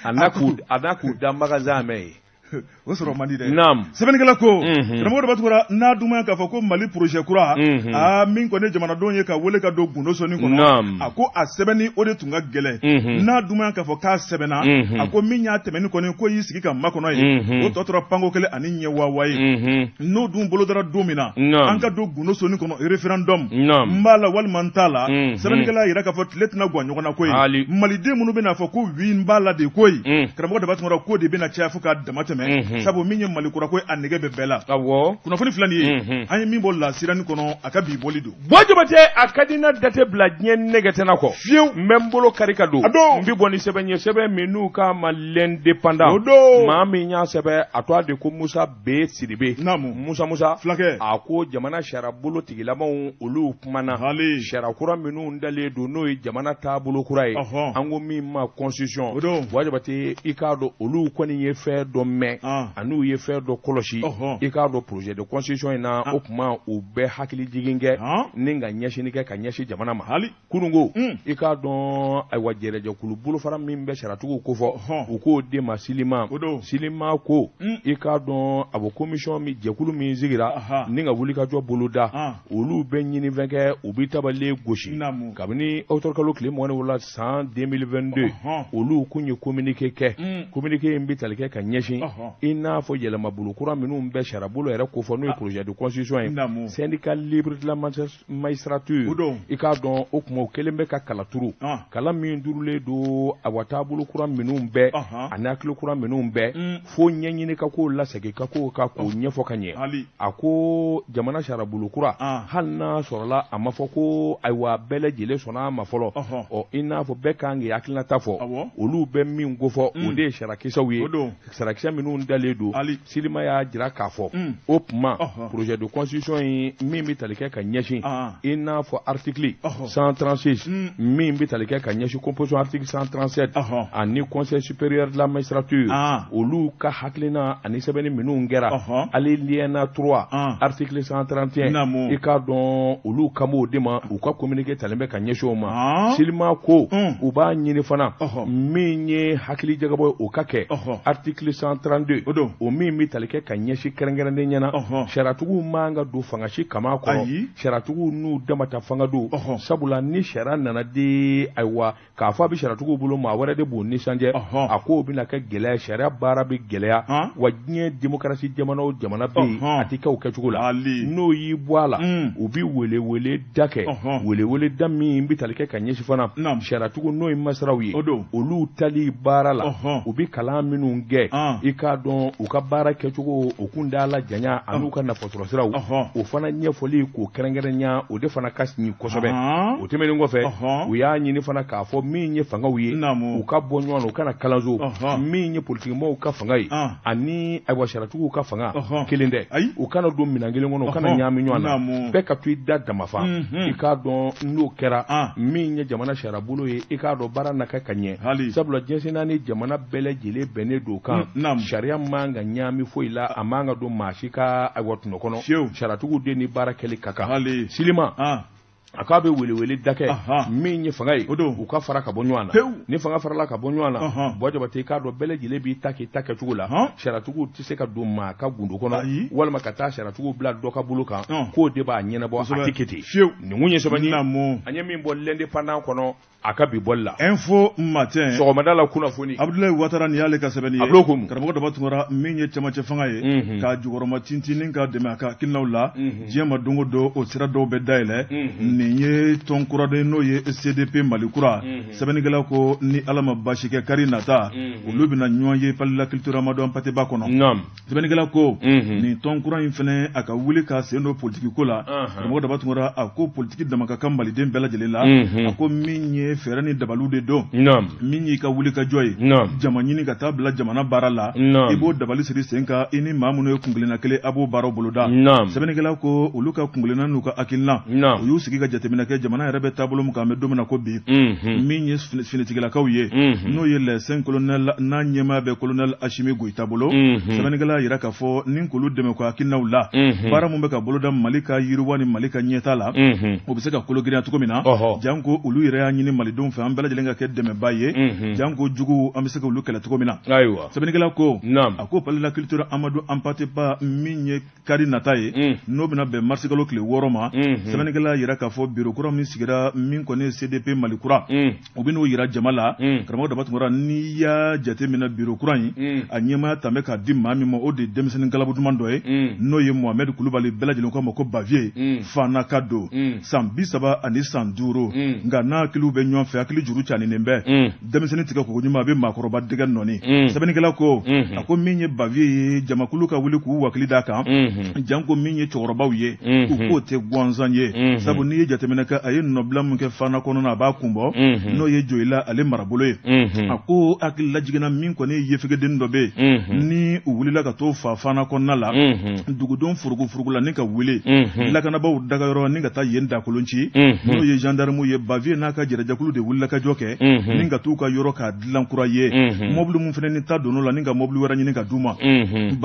a n'a k'u da magasin mɛn ye. O sɔrɔ man di dɛ. Naam. Sɛbɛnnikɛla ko, karamɔgɔ Daba Tunkara, n'a dun k'a fɔ ko Mali projet kura, min kɔni ye jamanadenw ye ka wele ka don gundo sɔnni kɔnɔ, a ko a sɛbɛnni o de tun ka gɛlɛn. N'a dun k'a fɔ k'a sɛbɛnna, a ko min y'a tɛmɛni kɔni ko y'i sigi ka makɔnɔ ye, o tɔ tora panko kelen ani ɲɛ waawa ye. N'o dun bolo dara don min na, an ka don gundo sɔnni kɔnɔ référendum, n b'a la walima n t'a la. Sɛbɛnnikɛla y'a yira k'a fɔ tile tɛna gan ɲɔgɔn na koyi. Maliden minnu bɛna fɔ ko oui n b'a la de koyi, karamɔgɔ Daba Tunkara, k'o de bɛna caya fo k'a dama tɛmɛ. Sabu min ye Mali kura ko a nege bɛ bɛɛ la. Awɔ. Kunnafoni filɛ nin ye, an ye min bɔ lasirani kɔnɔ, a ka bi bɔli don. Buwa Jabate, a ka di n na date bila diɲɛ nɛgɛ tɛna kɔ. Fiyewu. N bɛ n bolo kari ka don. A don. N bɛ bɔ ni sɛbɛn ye, sɛbɛn min n'u k'a ma l'indépendant. O don. Maa min y'a sɛbɛn, a tɔgɔ de ko Musa B Sidibe. Naamu. Musa Musa. Fulakɛ. A ko jamana sariyabolo tigilamaw olu kumana. Hali. Sariya kura minnu dalen don, n'o ye jamana taabolo kura ye. An ko min ma constitution. O don. Buwa Jabate, i k'a dɔn olu kɔni ye fɛn dɔ mɛn. An'u ye fɛn dɔ kɔlɔsi, i k'a dɔn projet de constitution in na, o tuma u bɛ hakili jigin kɛ ni ka ɲɛsinni kɛ ka ɲɛsin jamana ma. Kununko, i k'a dɔn ayiwa jɛrɛjɛkulu bolofara min bɛ sariyatigiw kofɔ, u k'o de ma Silima. Silima ko, i k'a dɔn a bɔ commission min jɛkulu min sigira ni ka wulikajɔ boloda, olu bɛ ɲinifɛn kɛ, u bɛ tabalen gosi kabini octobre kalo tile 27 san 2022, olu kun ye communiqué kɛ. Communiqué in bɛ tali kɛ ka ɲɛsin i n'a fɔ yɛlɛmabolo kura minnu bɛ sariyabolo yɛrɛ kofɔ, n'o ye projet de constitution ye. Syndicat libre de la magistrature, i k'a dɔn o tuma o kɛlen bɛ ka kala turu, kala min durulen don awa taabolo kura minnu bɛɛ ani hakili kura minnu bɛɛ, fo ɲɛɲini ka k'o lasegin ka k'o kan k'o ɲɛfɔ ka ɲɛ. A ko jamana sariyabolo kura, hali n'a sɔrɔla a ma fɔ ko ayiwa bɛɛ lajɛlen sɔnna a ma fɔlɔ, ɔ i n'a fɔ bɛɛ kan k'i hakilinata fɔ, olu bɛ min kofɔ o de ye sariyakisɛw ye, sariyakisɛ minnu minnu dalen don, Silima y'a jira k'a fɔ o tuma projet de constitution in min bɛ tali kɛ ka ɲɛsin i n'a fɔ article 136 min bɛ tali kɛ ka ɲɛsin composition article 137 ani conseil supérieur de la magistrature olu ka hakilina ani sɛbɛnni minnu kɛra alinéa 3 article 131 i k'a dɔn olu kan b'o de ma u ka communiqué talen bɛ ka ɲɛsin o ma. Silima ko u b'a ɲini fana min ye hakili jagabɔ ye o ka kɛ article 132 o min bɛ tali kɛ ka ɲɛsin kɛrɛnkɛrɛnnen ɲɛna sariyatigiw man ka don fanga si kama kɔrɔ sariyatigiw n'u damata fanga don sabula ni sariya nana di ayiwa k'a fɔ a bɛ sariyatigiw bolo maa wɛrɛ de b'o nisɔndiya a k'o bɛna kɛ gɛlɛya sariya baara bɛ gɛlɛya wa diɲɛ demokarasi jamana o jamana bɛ yen a tɛ kɛ o kɛcogo la n'o y'i bɔ a la u bɛ welewele da kɛ welewele da min bɛ tali kɛ ka ɲɛsin fana sariyatigiw n'o ye masiraw ye olu tali baara la u bɛ kalan minnu kɛ i k'a dɔn u ka baara kɛcogo o kuntaala janya an'u ka nafasɔrɔsiraw o fana ɲɛfɔli k'o kɛrɛnkɛrɛnya o de fana ka ɲi kosɛbɛ. O tɛmɛnen kɔfɛ u y'a ɲini fana k'a fɔ min ye fangaw ye u ka bɔ ɲɔgɔn na u kana kalanso min ye politikimɔgɔw ka fanga ye ani ayiwa sariyatigiw ka fanga kelen tɛ u kana don minɛn kelen kɔnɔ u kana ɲaami ɲɔgɔn na bɛɛ ka to i da damafa i k'a dɔn n'o kɛra min ye jamana sariyabolo ye i k'a dɔn baara na kɛ ka ɲɛ sabula diɲɛ naani jamana bɛɛ lajɛlen bɛnnen don kan sariya man ka ɲaami foyi la a man ka don maa si ka ayiwa tɔnɔ kɔnɔ sariyatigiw de ni baara kɛli ka kan. Silima a k'a bɛ welewele da kɛ min ye fanga ye u ka fara ka bɔ ɲɔgɔn na ni fanga farala ka bɔ ɲɔgɔn na Buwa Jabate i k'a dɔn bɛɛ lajɛlen b'i ta k'i ta kɛcogo la sariyatigiw tɛ se ka don maa ka gundo kɔnɔ walima ka taa sariyatigiw bila dɔ ka bolo kan k'o de b'a ɲɛnabɔ a tɛ kɛ ten. Nin kun ye sɛbɛn ye an ye min bɔ l'Indépendant kɔnɔ a ka bi bɔli la. Info Matin. Sɔgɔmada la kunnafoni. Abudulayi Watara nin y'ale ka sɛbɛnni ye. A bulon ko. Karamɔgɔ Daba Tunkara min ye cɛmancɛ fanga ye. Unhun. K'a jukɔrɔma tintin ka dɛmɛ a ka hakilinaw la. Unhun. Diɲɛ ma don o don o sira dɔw bɛ dayɛlɛ. Unhun. Nin ye tɔn kura dɔ ye n'o ye CDP Mali kura. Unhun. Sɛbɛnnikɛla ko ni Ala ma baasi kɛ kari nata. Unhun. Olu bɛna ɲɔgɔn ye Palais de la Culture Amadou Hampâté Bâ kɔnɔ. Naamu. Sɛbɛnnikɛla ko Unhun. nin tɔn kura in fana a ka wuli k'a sen don politiki ko la. Anhan. Karamɔgɔ Daba Tunkara a ko politiki dama ka kan Maliden bɛɛ lajɛlen la. Unhun. A ko min ye fɛɛrɛ ni dabaliw de don. Naamu. Min y'i ka wuli ka jɔ ye. Naamu. Jama ɲini ka taa bila jamana baara la. Naamu. I b'o dabali siri sen kan i ni maa minnu ye kunkelenna kelen a b'o baaraw boloda. Naamu. Sɛbɛnnikɛla ko olu ka kunkelenna n'u ka hakilina. Naamu. U y'u sigi ka jateminɛ kɛ jamana yɛrɛ bɛ taabolo min kan an bɛ don min na ko bi. Unhun. Min ye finitigilakaw ye. Unhun. N'o ye les 5 colonels n'a ɲɛmaa bɛ colonel Asimi Goyita bolo. Unhun. Sɛbɛnnikɛla y'a jira k'a fɔ ni k'olu dɛmɛ ko hakilinaw la. Unhun. Baara min bɛ ka boloda Mali ka yiriwa ni Mali ka ɲɛtaa la. Unhun. O bɛ se ka kologirinya cogo min na. Ɔhɔ. Janko olu yɛrɛ y'a ɲini Malidenw fɛ an bɛɛ lajɛlen ka kɛ dɛmɛbaa ye. Unhun. Janko juguw an bɛ se k'olu kɛlɛ cogo min na. Ayiwa. Sɛbɛnnikɛla ko. Naamu. A ko Palais de la Culture Amadou Hampâté Bâ min ye kari nata ye. Un. N'o bɛna bɛn marisikalo tile 6 ma. Unhun. Sɛbɛnnikɛla y'a jira k'a fɔ bureau kura min sigira min kɔni ye CDP Mali kura. Un. U bɛn'o jira jama la. Un. Karamɔgɔ Daba Tunkara n'i y'a jateminɛ bureau kura in. Un. A ɲɛmaaya tun bɛ k'a di maa min ma o de ye denmisɛnnin galabu duman dɔ ye. Un. N'o ye Mohamed Kulubali bɛɛ lajɛlen k'a ma ko Bavieux. Un. Fanaka don. Un. San 35. Un. Nka n'a hakiliw bɛ ɲɔgɔn fɛ hakili juru caninen bɛ. Un. Denmisɛnnin tigɛ koko ɲuman a bɛ maakɔrɔba dɛgɛ nɔni. Un. Sɛbɛnnikɛla ko. Unhun. A ko min ye Bavieux ye jamakulu ka wuli k'u wakili d'a kan. Unhun. Janko min ye cɛkɔrɔbaw ye. Unhun. U k'o tɛ gansan ye. Unhun. Sabu n'i ye jateminɛ kɛ a ye nɔbila min kɛ Fana kɔnɔna a b'a kun bɔ. Unhun. N'o ye Joyila ale marabolo ye. Unhun. A ko hakili lajiginna min kɔni ye yefegeden dɔ bɛ yen. Unhun. Ni u wulila ka t'o fa Fana kɔnɔna la. Unhun. Dugudenw furugufurugu la ni ka wuli. Unhun. Lakanabaaw dagayɔrɔ ni ka taa yen dakolon ci. Unhun. N'o ye gendarmew ye Bavieux n'a ka jɛrɛjɛkulu de wulila ka jɔ kɛ. Unhun. Ni ka t'u ka yɔrɔ k'a dilan kura ye. Unhun. Mɔbili min fana ni ta donn'o la ni ka mɔbili wɛrɛ ɲini ka d'u ma. Unhun.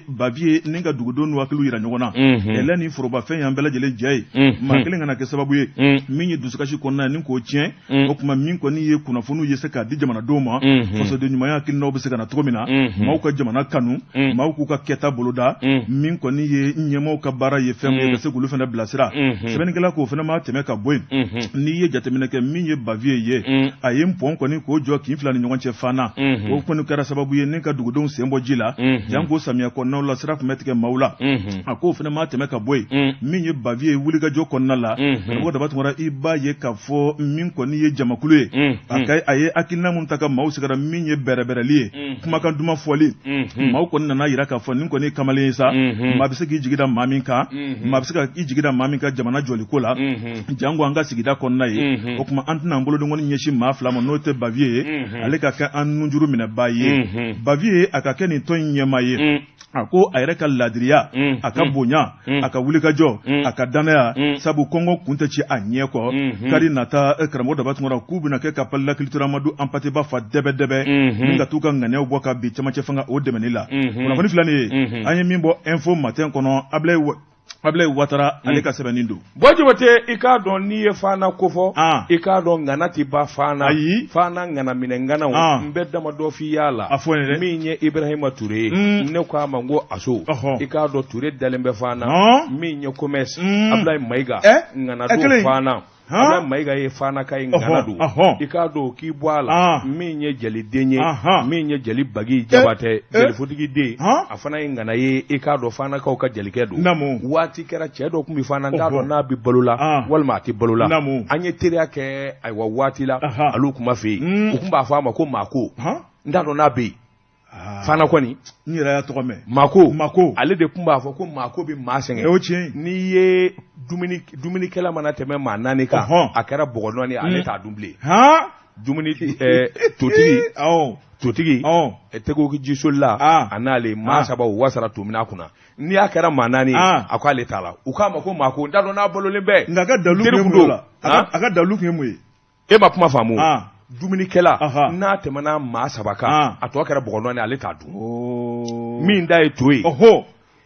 Bavieux ni ka dugudenw n'u hakiliw yira ɲɔgɔn na. Unhun. Ɛlɛ ni forobafɛn y'an bɛɛ lajɛlen jɛ ye. Unhun. Maa kelen kana kɛ sababu ye. Un. Min ye dusukasi kɔnɔna ye ni k'o tiɲɛ. Un. O tuma min kɔni ye kunnafoniw ye se k'a di jamanadenw ma. Unhun. Fasoden ɲumanya hakilinaw bɛ se ka na cogo min na. Unhun. Maaw ka jamana kanu. Un. Maaw k'u ka kɛta boloda. Un. Min kɔni ye ɲɛmaaw ka baara ye fɛn min ye Un. ka se k'olu fana bilasira. Unhun. Sɛbɛnnikɛla k'o fana ma tɛmɛ ka bɔ yen. Unhun. N'i ye jateminɛ kɛ min ye Bavieux ye. Un. A ye pɔn kɔni k'o jɔ kin fila ni ɲɔgɔn cɛ Fana. Unhun. O kɔni kɛra sababu ye ni ka dugudenw sen bɔ ji la. Unhun. Janko samiya kɔnɔnaw la sira tun bɛ tigɛ maaw la. Unhun. A k'o fana ma tɛmɛ ka bɔ yen. Un. Min ye Bavieux ye wulikajɔ kɔnɔna la. Unhun. Karamɔgɔ Daba Tunkara, i b'a ye k'a fɔ min kɔni ye jamakulu ye, a ka a ye hakilina mun ta ka maaw sɛgɛrɛ, min ye bɛrɛbɛrɛli ye, kumakan duman fɔli, maaw kɔni nana yira k'a fɔ nin kɔni ye kamalen ye sa, maa bɛ se k'i jigi da maa min kan, maa bɛ se ka i jigi da maa min kan jamana jɔliko la, jango an ka sigida kɔnɔna ye. O tuma an tɛna an bolodenkɔni ɲɛsin maa fila ma, n'o tɛ Baviye ye, ale ka kɛ an nunjuru minɛbaa ye. Baviye, a ka kɛ nin tɔn in ɲɛmaa ye. A ko a yɛrɛ ka ladiriya, a ka bonya, a ka wulikajɔ, a ka dannaya, sabu kɔngɔ kun tɛ ci a ɲɛ kɔ. Kari nata, karamɔgɔ Daba Tunkara, k'u bɛna kɛ ka Palais de la Culture Amadou Hampâté Bâ fa dɛbɛ-dɛbɛ ni ka t'u ka ŋaniyaw bɔ ka bin cɛmancɛ fanga o dɛmɛni la. Kunnafoni filɛ nin ye, an ye min bɔ Info Matin kɔnɔ, Ablaye Watara, ale ka sɛbɛnni don. Buwa Jabate, i k'a dɔn n'i ye Fana kofɔ, i k'a dɔn ŋana tɛ ban Fana. Ayi. Fana ŋana minɛ ŋanaw, n bɛ damadɔ f'i y'a la. A fɔ n ye dɛ. Min ye Ibrahima Ture ye, ne ko a ma n ko aso, i k'a dɔn Ture dalen bɛ Fana. Min ye commerce, Ablaye Mayiga, ŋana don Fana. Ablaye Mayiga ye Fanaka ye, ŋana don. I k'a dɔn k'i bɔ a la, min ye jaliden ye, min ye jali Bagi Jabatɛ, jalifotigi den, a fana ye ŋana ye. I k'a dɔn Fanakaw ka jalikɛ don. Waati kɛra, cɛ dɔ tun bɛ Fana, n t'a dɔn n'a bɛ balo la walima a tɛ balo la. An ye teriya kɛ ayiwa waati la, olu tun b'a fɛ yen, u tun b'a fɔ a ma ko Mako. N t'a dɔn n'a bɛ yen Fana kɔni. N yɛrɛ y'a tɔgɔ mɛn. Mako. Mako. Ale de tun b'a fɔ ko Mako bɛ maa sɛgɛn. O tiɲɛ. N'i ye dumunikɛla mana tɛmɛ maa naani kan, a kɛra bɔgɔ nɔɔni, ale t'a dun bilen. Dumuni totigi. Totigi. Tɛgɛ jisolila a n'ale maa saba, u wasara to min kunna. N'i y'a kɛra maa naani ye, a ko ale t'a la. U k'a ma ko Mako. N t'a dɔn n'a balolen bɛɛ. Nka a ka dalu tun ye mun ye? A ka dalu tun ye mun ye? E ma kuma faamu. Dumunikɛla n'a tɛmɛna maa saba kan, a tɔ kɛra bɔgɔ nɔɔni, ale t'a dun. Min da ye to ye,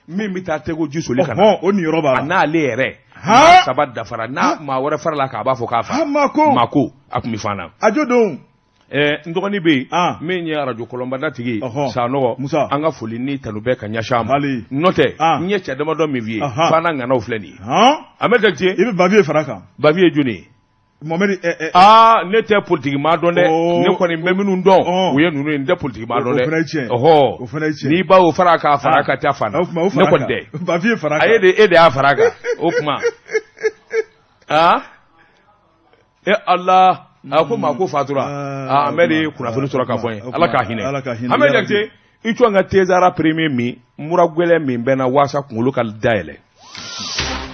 min bɛ taa tɛgɛ ji soli ka na, o niyɔrɔ b'a la. A n'ale yɛrɛ maa saba dafara, n'a maa wɛrɛ farala kan, a b'a fɔ k'a fa. Mako. Mako, a tun bɛ Fana. A jo don. N dɔgɔnin bɛ yen min ye arajo kɔlɔnbada tigi Sanɔgɔ, Musa, an ka foli ni tanu bɛɛ ka ɲɛsin a ma. N'o tɛ, n ye cɛ damadɔ min f'i ye, Fana ŋanaw filɛ nin ye. A bɛ Jakite. I bɛ Baviye fara kan. Baviye ye jɔni ye? Mohamed. Aa, ne tɛ politiki maa dɔn dɛ. Ne kɔni bɛ minnu dɔn, u ye ninnu ye. N tɛ politiki maa dɔn dɛ. O fana ye tiɲɛ. Ɔhɔ. O fana ye tiɲɛ. N'i b'a o fara k'a fara ka taa Fana. O tuma o Ne fara kɔni tɛ. Baviye fara kan. A ye de, e de y'a fara kan. O tuma. Aa. E Ala, a ko maa ko fatura. Aa, Ahmed ye kunnafoni sɔrɔ k'a fɔ n ye. Ala k'a hinɛ. Ala ka hinɛ. Ahmed Jakite, i jɔ n ka Tezara premier min, mura gɛlɛn min bɛ n na waasa kunkolo ka dayɛlɛ.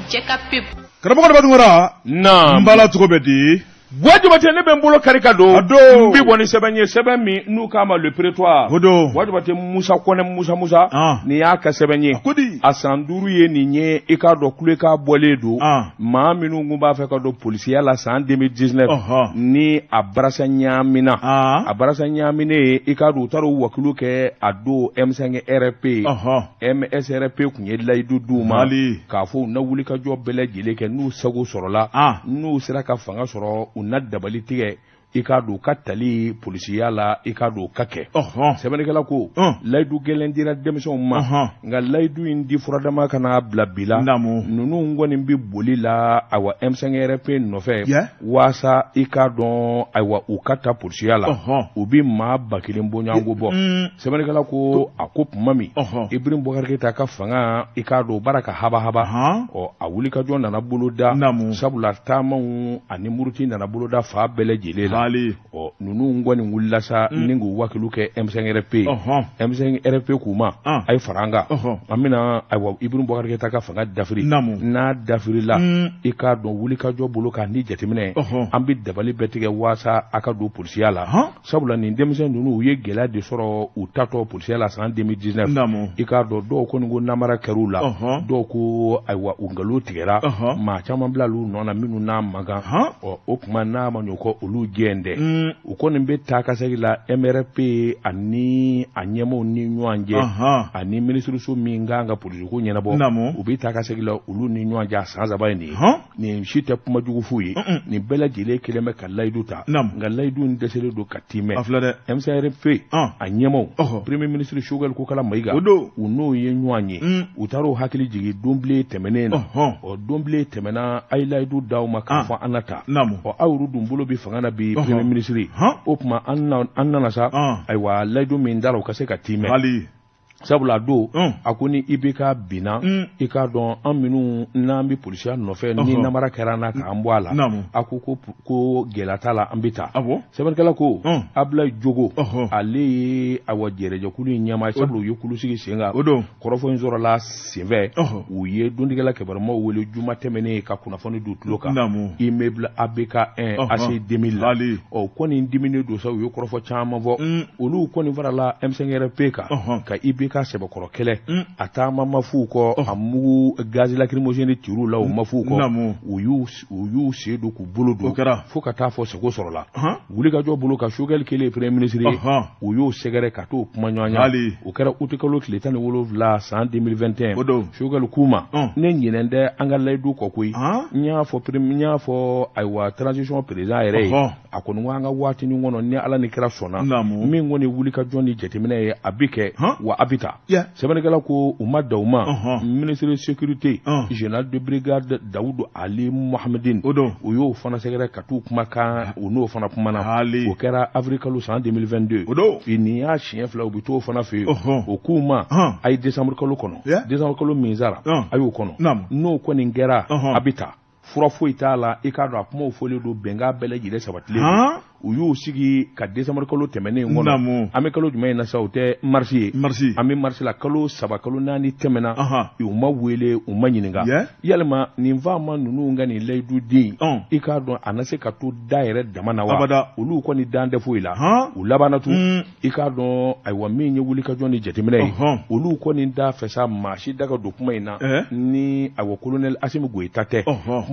Jɛ ka pub. Karamɔgɔ Daba Tunkara. Naam. N bala, cogo bɛ di? Buwa Jabate, ne bɛ n bolo kari ka don. A don. N bɛ bɔ ni sɛbɛn ye, sɛbɛn min n'u k'a ma Le Prétoire. O don. Buwa Jabate, Musa Kɔnɛ, Musa Musa. Nin y'a ka sɛbɛn ye. A ko di? A san 5 ye nin ye. I k'a dɔn kulekan bɔlen don. Maa minnu tun b'a fɛ ka don polisiya la san 2019. Ni a barasa ɲaamina. A barasa ɲaaminen ye, i k'a dɔn u taara u wakilu kɛ a don M5 RP. MSRP tun ye layidu d'u ma k'a fɔ u na wulikajɔ bɛɛ lajɛlen kɛ n'u sago sɔrɔla, n'u sera ka fanga sɔrɔ, u na dabali tigɛ, i k'a dɔn u ka tali polisiya la, i k'a dɔn u ka kɛ. Sɛbɛnnikɛla ko layidu gɛlɛn dira denmisɛnw ma, nka layidu in di furadama ka n'a bila bi la, ninnu kɔni bɛ boli la ayiwa M5RP nɔfɛ waasa i k'a dɔn ayiwa u ka ta polisiya la, u bɛ maa 1000 bɔɲɔgɔnko bɔ. Sɛbɛnnikɛla ko a ko tuma min Ibrahim Boubacar Keïta ka fanga, i k'a dɔn baara ka habahaba, ɔ a wulikajɔ nana boloda, sabula taamaw ani muruti nana boloda fan bɛɛ lajɛlen la. Ɔ ninnu kɔni wulila sa ni k'u wakilu kɛ M5RP. M5RP k'u ma a ye fara an kan, an bɛna ayiwa Ibrahim Boubacar Keïta ka fanga dafiri. N'a dafirila, i k'a dɔn wulikajɔ bolo k'a ni jateminɛ, an bɛ dabali bɛɛ tigɛ waasa a ka don polisiya la, sabula nin denmisɛn ninnu, u ye gɛlɛya de sɔrɔ u tatɔ polisiya la san 2019. I k'a dɔn dɔw kɔni ko namara kɛr'u la, dɔw ko ayiwa u nkalon tigɛra, maa caman bilal'u nɔ na minnu n'a man kan. Ɔ o tuma n'a ma ɲɛ ko olu jɛn dɛ, u kɔni bɛ taa ka segin la MRP ani a ɲɛmaaw ni ɲɔgɔn cɛ, ani minisiriso min kan ka polisiko ɲɛnabɔ, u bɛ taa ka segin la olu ni ɲɔgɔn cɛ a san 3 ye nin ye. Nin si tɛ kuma jugu f'u ye. Nin bɛɛ lajɛlen kelen bɛ ka layidu ta, nka layidu in dɛsɛlen don ka timɛ. A filɛ dɛ. M5RP a ɲɛmaaw, premier ministre Choguel Kokala Maïga, u n'o ye ɲɔgɔn ye, u taara u hakili jigin donbilen tɛmɛnen na. Ɔ donbilen tɛmɛna, a ye layidu d'aw ma k'a fɔ an na ta. Ɔ aw yɛrɛ dun bolo bɛ fanga na bi, premier ministre, o tuma an nana sa, ayiwa layidu min dara, o ka se ka timɛ. Sabula don a ko ni IBK binna, i k'a dɔn an minnu n'an bɛ polisiya nɔfɛ, ni namara kɛra an na k'an bɔ a la, a ko ko gɛlɛya t'a la, an bɛ taa. Sɛbɛnnikɛla ko Abulayi Jogo, ale ye awa jɛrɛjɛkulu in ɲɛmaa ye, sabula u ye kulu sigi sen kan. Kɔrɔfɔ in sɔrɔla senfɛ, u ye dontigɛla kibarumaw wele juma tɛmɛnen ka kunnafoni d'u tulo kan immeuble ABK 1 AC 2000 la. Ɔ kɔni diminen don sa, u ye kɔrɔfɔ caman fɔ. Olu kɔni farala M5RP kan ka IBK sɛbɛkɔrɔ kɛlɛ. A taama ma f'u kɔ, a mugu gaz lacrymogène tir'u la, o ma f'u kɔ. U y'u sen don k'u bolo don fo ka taa fɔ seko sɔrɔla. Wulikajɔ bolo ka Choguel kɛlen premier ministre ye, u y'o sɛgɛrɛ ka t'o kuma ɲɔgɔnya. O kɛra utikalo tile 17 san 2021. Choguel k'u ma, ne ɲinɛn tɛ an ka layidu kɔ koyi. N y'a fɔ n y'a fɔ ayiwa transition président yɛrɛ ye, a kɔni ko an ka waatinin kɔnɔ, ni Ala ni kira sɔnna, min kɔni wulikajɔ ni jateminɛ ye, a bɛ kɛ wa a bɛ taa. Sɛbɛnnikɛla ko u ma da u ma, ministre sécurité général de brigade Dawudu Ali Mohamedine, u y'o fana sɛgɛrɛ ka t'u kumakan, u n'o fana kumana. O kɛra avril kalo san 2022. Nin y'a siɲɛ fila u bɛ t'o fana fɛ yen. O k'u ma, a ye décembre kalo kɔnɔ, décembre kalo min sara, a y'o kɔnɔ. N'o kɔni kɛra, a bɛ taa. Fura foyi t'a la, i k'a dɔn a kumaw fɔlen don, bɛnkan bɛɛ lajɛlen sabatilen don. U y'u sigi ka décembre kalo tɛmɛnen kɔnɔ. An bɛ kalo jumɛn in na sa? O tɛ marisi ye? An bɛ marisi la. Kalo 3, kalo 4 tɛmɛna, u ma wele, u ma ɲininka. Yalima nin faama ninnu ka nin layidu den, i k'a dɔn a na se ka to da yɛrɛ dama na wa? Olu kɔni dan tɛ foyi la. U labanna tun, i k'a dɔn ayiwa min ye wulikajɔ ni jateminɛ ye, olu kɔni da fɛ sa maa si da ka don kuma in na ni ayiwa colonel Asimi Goyita tɛ.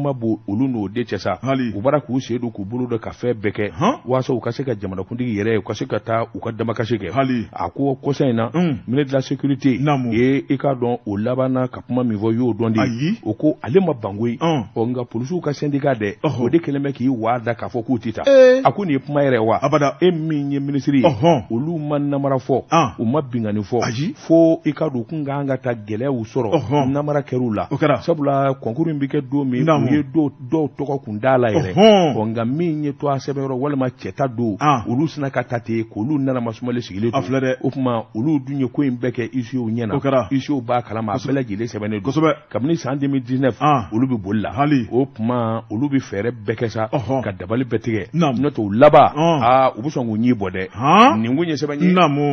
Kuma b'o olu n'o de cɛ sa. U bɔra k'u sen don k'u bolo don ka fɛn bɛɛ kɛ walasa u ka se ka jamanakuntigi yɛrɛ ye, u ka se ka taa u ka damakasi kɛ. A ko kɔsa in na, ministre de la sécurité ye, i k'a dɔn o labanna ka kuma min fɔ, y'o dɔn de. O ko ale ma ban koyi. Ɔ nka polisiw ka syndicat dɛ, o de kɛlen bɛ k'i waa da k'a fɔ k'u tɛ taa. A ko nin ye kuma yɛrɛ wa? E min ye minisiri ye, olu ma namara fɔ, u ma binkanni fɔ, fo i ka don kun kan ka taa gɛlɛyaw sɔrɔ, namara kɛr'u la. Sabula concours in bɛ kɛ don min, u ye dɔw tɔgɔ kun d'a la yɛrɛ. Ɔ nka min ye to a sɛbɛnyɔrɔ walima cɛta don, olu sina ka ta ten k'olu nana masumalen sigilen to. O tuma olu dun ye ko in bɛɛ kɛ huissier ɲɛna, huissier b'a kalama, a bɛɛ lajɛlen sɛbɛnnen don. Kabini san 2019 olu bɛ boli la. O tuma olu bɛ fɛɛrɛ bɛɛ kɛ sa ka dabali bɛɛ tigɛ, n'o tɛ u laban aa u bɛ sɔn k'u ɲi bɔ dɛ. Nin kun ye sɛbɛn ye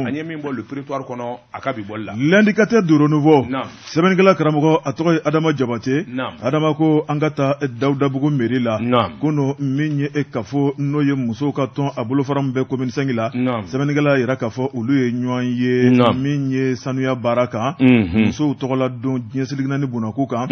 an ye min bɔ Le Prétoire kɔnɔ a ka bi bɔli la. L'indicateur du renouveau, sɛbɛnnikɛla karamɔgɔ, a tɔgɔ ye Adama Jabate. Adama ko an ka taa Dawudabugu mairie la ko min ye e kafo, n'o ye musow ka tɔn a bolofara min bɛ commune 5 la. Sɛbɛnnikɛla yira k'a fɔ olu ye ɲɔgɔn ye min ye sanuya baara kan, musow tɔgɔla don diɲɛ seleke naani bunakun kan,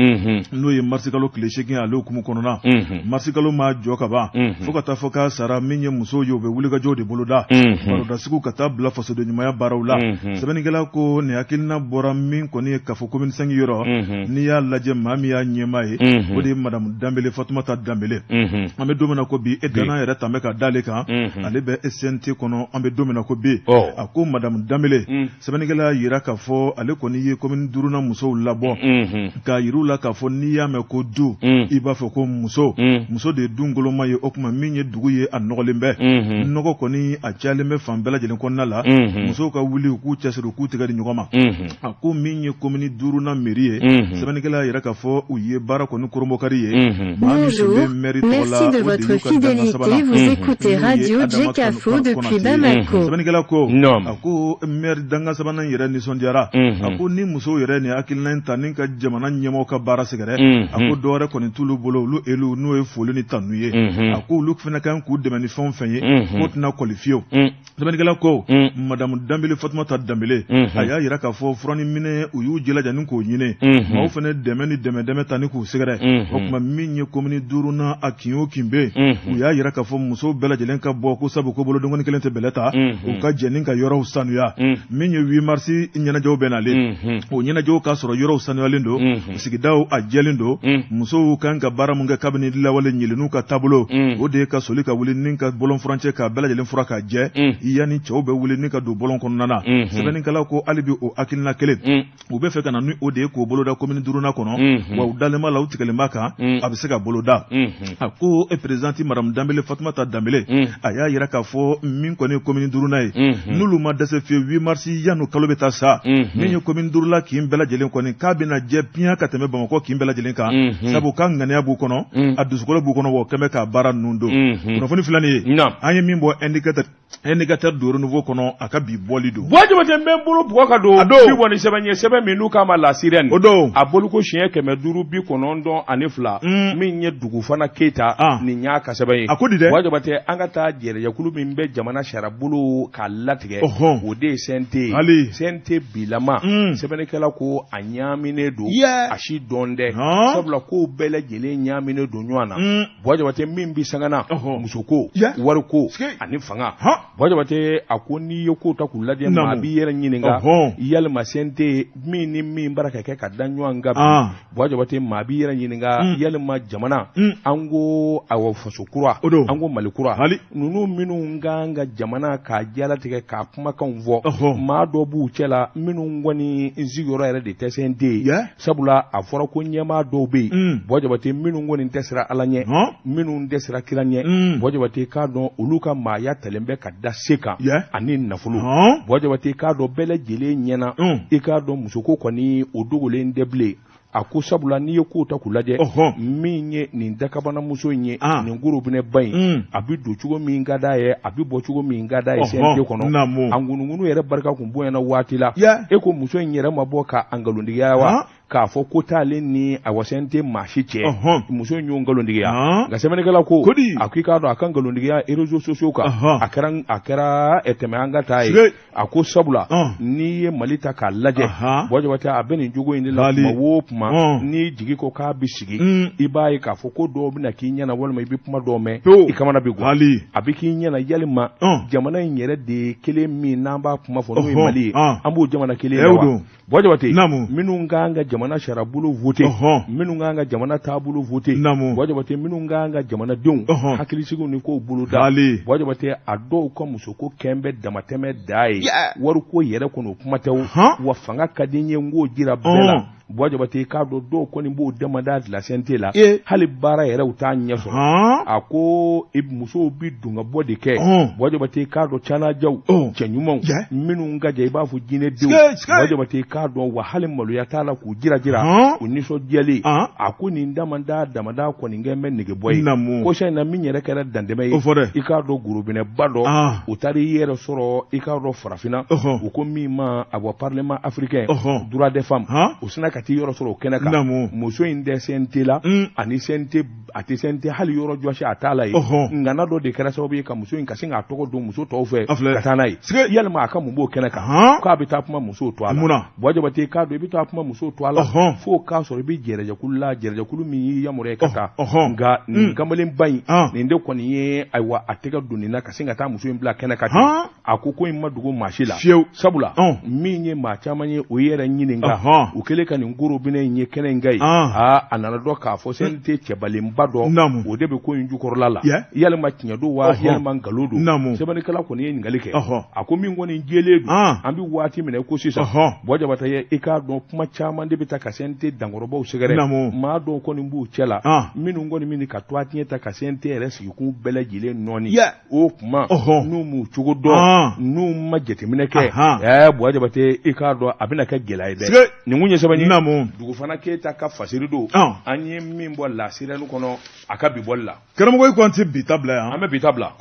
n'o ye marisikalo tile 8, ale hukumu kɔnɔna. Marisikalo ma jɔ ka ban fo ka taa fɔ k'a sara, min ye musow ye, u bɛ wulikajɔw de boloda, barodasigiw ka taa bila fasoden ɲumanya baaraw la. Sɛbɛnnikɛla ko nin hakilina bɔra min kɔni ye kafo commune 5 yɔrɔ, n'i y'a lajɛ maa min y'a ɲɛmaa ye, o de ye madamu Danbele, Fatumata Danbele. An bɛ don min na ko bi, e danna yɛrɛ tan bɛ ka d'ale kan, ale bɛ CNT kɔnɔ. An bɛ don min na ko bi, a ko madamu Danbele, sɛbɛnnikɛla y'a yira k'a fɔ ale kɔni ye commune duurunan musow labɔ k'a yir'u la k'a fɔ n'i y'a mɛn ko du, i b'a fɔ ko muso. Muso de ye du ngoloma ye. O tuma min ye dugu ye, a nɔgɔlen bɛ, nɔgɔ kɔni a cayalen bɛ fan bɛɛ lajɛlen kɔnɔna la. Musow ka wuli, u k'u cɛsiri, u k'u tɛgɛ di ɲɔgɔn ma. A ko min ye commune duurunan mairie ye, sɛbɛnnikɛla y'a yira k'a fɔ u ye baara kɔni kurunbonkari ye. Maa min tun bɛ mairie tɔgɔ la, o de y'u ka dankan sabanan, n'o ye Adama Konate ye. Sɛbɛnnikɛla ko a ko maire dankan sabanan yɛrɛ nisɔndiyara. A ko ni musow yɛrɛ nin hakilina in ta ni ka jamana ɲɛmɔgɔw ka baara sɛgɛrɛ, a ko dɔwɛrɛ kɔni t'olu bolo, olu elu n'o ye foli ni tanu ye. A ko olu fana kan k'u dɛmɛ ni fɛn o fɛn ye, k'o tɛna kɔli fiyewu. Sɛbɛnnikɛla ko madamu Danbele, Fatumata Danbele, a y'a yira k'a fɔ fura ni minɛ, u y'u jilaja ni k'o ɲini, maaw fana dɛmɛ ni dɛmɛ dɛmɛ ta ni k'u sɛgɛrɛ. O tuma min ye komini duurunan, a kin o kin bɛ yen, u y'a yira k'a fɔ musow bɛɛ lajɛlen ka bɔ, ko sabu ko bolodenkɔni kelen tɛ bɛlɛ ta, u ka jɛ ni ka yɔrɔw sanuya. Min ye 8 mars ɲɛnajɛw bɛ nalen, o ɲɛnajɛw k'a sɔrɔ yɔrɔw sanuyalen don, sigidaw a jɛlen don. Musow kan ka baara mun kɛ kabini lawale ɲeleniw ka taabolo, o de ye ka soli ka wuli ni ka bɔlɔn furancɛ k'a bɛɛ lajɛlen furan k'a jɛ yanni cɛw bɛ wuli ni ka don bɔlɔn kɔnɔna na. Sɛbɛnnikɛla ko hali bi o hakilina kelen, u bɛ fɛ ka na ni o de ye k'o boloda komini duurunan kɔnɔ, wa u dalen b'a la, u tigɛlen b'a kan, a bɛ se ka boloda. A ko e présidente madamu Danbele, Fatumata Danbele. Traoré a y'a yira k'a fɔ min kɔni ye commune duurunan ye n'olu ma dɛsɛ fiyewu 8 mars yanni kalo bɛ taa sa min ye commune duurula kin bɛɛ lajɛlen kɔni k'a bɛna jɛ piyan ka tɛmɛ Bamakɔ kin bɛɛ lajɛlen kan sabu k'a ŋaniya b'u kɔnɔ a dusukolo b'u kɔnɔ wa o kɛn bɛ ka baara ninnu don kunnafoni filɛ nin ye an ye min bɔ indicateur indicateur du renouveau kɔnɔ a ka bi bɔli don Buwa Jabate n bɛ n bolo bugɔ ka don A don. bi bɔ ni sɛbɛn ye sɛbɛn min n'u k'a ma La Sirène O don. a boliko siɲɛ 592 min ye Dugufana Keyita nin y'a ka sɛbɛn ye A ko di dɛ? Buwa Jabate an ka taa jɛrɛjɛkulu min bɛ jamana sariyabolo k'a latigɛ Ɔhɔn. o de ye CNT ye Hali. CNT bilama sɛbɛnnikɛla ko a ɲaaminen don Yeah. a si dɔn dɛ Han. sabula kow bɛɛ lajɛlen ɲaaminen don ɲɔgɔn na Buwa Jabate min bɛ sangana Ɔhɔn. musoko Yeah. wariko Sike. ani fanga Han. Buwa Jabate a ko n'i ye kow ta k'u lajɛ Naamu. maa b'i yɛrɛ ɲininka Ɔhɔn. yalima CNT min ni min bara ka kɛ ka da ɲɔgɔn kan bi Ah. Buwa Jabate maa b'i yɛrɛ ɲininka yalima jamana an ko awɔ faso kura O don. an ko Mali kura Hali. ninnu minnu kan ka jamana k'a jalatigɛ k'a kumakanw fɔ Ɔhɔn. maa dɔ b'u cɛ la minnu kɔni n sigiyɔrɔ yɛrɛ de tɛ CNT ye Yeah. sabula a fɔra ko ɲɛmaa dɔw bɛ yen Buwa Jabate minnu kɔni tɛ siran Ala ɲɛ Han. minnu tɛ siran kira ɲɛ Buwa Jabate k'a dɔn olu ka maaya talen bɛ ka da se kan Yeah. ani nafolo Han. Buwa Jabate k'a dɔn bɛɛ lajɛlen ɲɛna i k'a dɔn musoko kɔni o dogolen tɛ bilen a ko sabula n'i ye kow ta k'u lajɛ Ɔhɔn. min ye nin dakabanamuso in ye Ah. nin gorobinɛba in a bɛ don cogo min ka d'a ye a bɛ bɔ cogo min ka d'a ye Ɔhɔn. CNT kɔnɔ Naamu. a ŋunuŋunu yɛrɛ barika kun bonyana waati la Yeah. e ko muso in yɛrɛ ma bɔ ka a nkalontigiya wa Han. k'a fɔ ko t'ale ni awa CNT maa si cɛ Ɔhɔn. muso in y'o nkalontigiya Han. nka sɛbɛnnikɛla ko Ko di? a ko i k'a dɔn a ka nkalontigiya réseaux sociaux kan Ɔhɔn. a kɛra tɛmɛ an ka taa ye Sige. a ko sabula Ɔn. n'i ye Mali ta k'a lajɛ Ahan. Buwa Jabate a bɛ nin jogo in de la Hali. kuma o kuma Ɔn. n'i jigi ko k'a bɛ sigi i b'a ye k'a fɔ ko dɔw bɛna k'i ɲɛna walima i bɛ kuma dɔw mɛn Pewu. i kamana bɛ gan Hali. a bɛ k'i ɲɛna yalima Ɔn. jamana in yɛrɛ de ye kelen min n'an b'a kuma fɔ n'o ye Ɔhɔn. Mali ye Ɔn. an b'o jamana kelen Eh, la o wa don. Buwa Jabate Naamu. minnu kan ka jamana sariyabolo voter Ɔhɔn. minnu kan ka jamana taabolo voter Naamu. Buwa Jabate minnu kan ka jamanadenw Ɔhɔn. hakilisigiw ni kow boloda Hali. Buwa Jabate a dɔw ka musoko kɛn bɛ damatɛmɛ da ye Yeah. wariko yɛrɛ kɔni o kuma tɛ o Han. wa fanga ka di n ye n k'o jira bɛɛ la Ɔn. Buwa Jabate i k'a dɔn dɔw kɔni b'o damada dilan CNT la Eh. hali baara yɛrɛ u t'a ɲɛ sɔrɔ Han. a ko musow bi don ka bɔ de kɛ Ɔn. Buwa Jabate i k'a dɔn canajaw Ɔn. cɛ ɲumanw Yeah. minnu ka jan i b'a fɔ jinɛdenw Sige, sige. Buwa Jabate i k'a dɔn wa hali maloya t'a la k'u jira jira Han. u nisɔndiyalen Han. a ko nin damada damada kɔni kɛ bɛ negebɔ ye Naamu. ko sa in na min yɛrɛ kɛra dantɛmɛ ye O fɔ dɛ. i k'a dɔn gorobinɛba dɔ Ah. o taara i yɛrɛ sɔrɔ i k'a dɔn farafinna Ɔhɔn. u ko min ma a bɔ parlement africain Ɔhɔn. droit des femmes Han. o sina ka t'i yɔrɔ sɔrɔ o kɛnɛ kan Naamu. muso in tɛ CNT la ani CNT a tɛ CNT hali yɔrɔ jɔsi a t'a la ye Ɔhɔn. ŋana dɔ de kɛra sababu ye ka muso in ka sin k'a tɔgɔ don muso tɔw fɛ A filɛ. ka taa n'a ye Sige. yalima a ka mun b'o kɛnɛ kan Han. k'a bɛ taa kuma musow to a la Mun na? Buwa Jabate k'a dɔn i bɛ taa kuma musow to a la Ɔhɔn. f'o k'a sɔrɔ i bɛ jɛrɛjɛkulu la jɛrɛjɛkulu min y'i yamaruya i ka taa Ɔhɔn. nka nin kamalenba in Ah. nin de kɔni ye ayiwa a tɛgɛ don nin na ka sin ka taa muso in bila kɛnɛ kan ten Han. a ko ko in ma dogo maa si la Fiyewu. sabula Ɔn. min ye maa caman ye o yɛrɛ ɲininka Ɔhɔn. u kɛlen ka nin gorobinɛ in ye kɛnɛ in kan ye Ah. aa a nana dɔn k'a fɔ CNT cɛbalenba dɔ Naamu. o de bɛ ko in jukɔrɔla la Yeah. yalima tiɲɛ don wa Ɔhɔn. yalima nkalon don Naamu. sɛbɛnnikɛla kɔni ye ɲininkali kɛ Ɔhɔn. a ko min kɔni jɛlen don Ah. an bɛ waati min na i ko sisan Ɔhɔn. Buwa Jabate ye i k'a dɔn kuma caman de bɛ taa ka CNT dankɔrɔbaw sɛgɛrɛ Naamu. maa dɔw kɔni b'u cɛ la Ah. minnu kɔni bɛ ka to a tiɲɛ ta ka CNT yɛrɛ sigikun bɛɛ lajɛlen nɔɔni Yeah. o kuma Ɔhɔn. n'u m'u cogo dɔn Ah. n'u ma jateminɛ kɛ Ahan. ɛɛ Buwa Jabate i k'a dɔn a bɛna kɛ gɛlɛya ye dɛ Sige. nin kun ye sɛbɛn ye Naamu. Dugufana Keyita ka fasiri don Ɔn. an ye min bɔ La Sirène kɔnɔ a ka bi bɔli la Karamɔgɔ i ko an tɛ bi ta bila yan. an bɛ bi ta bila.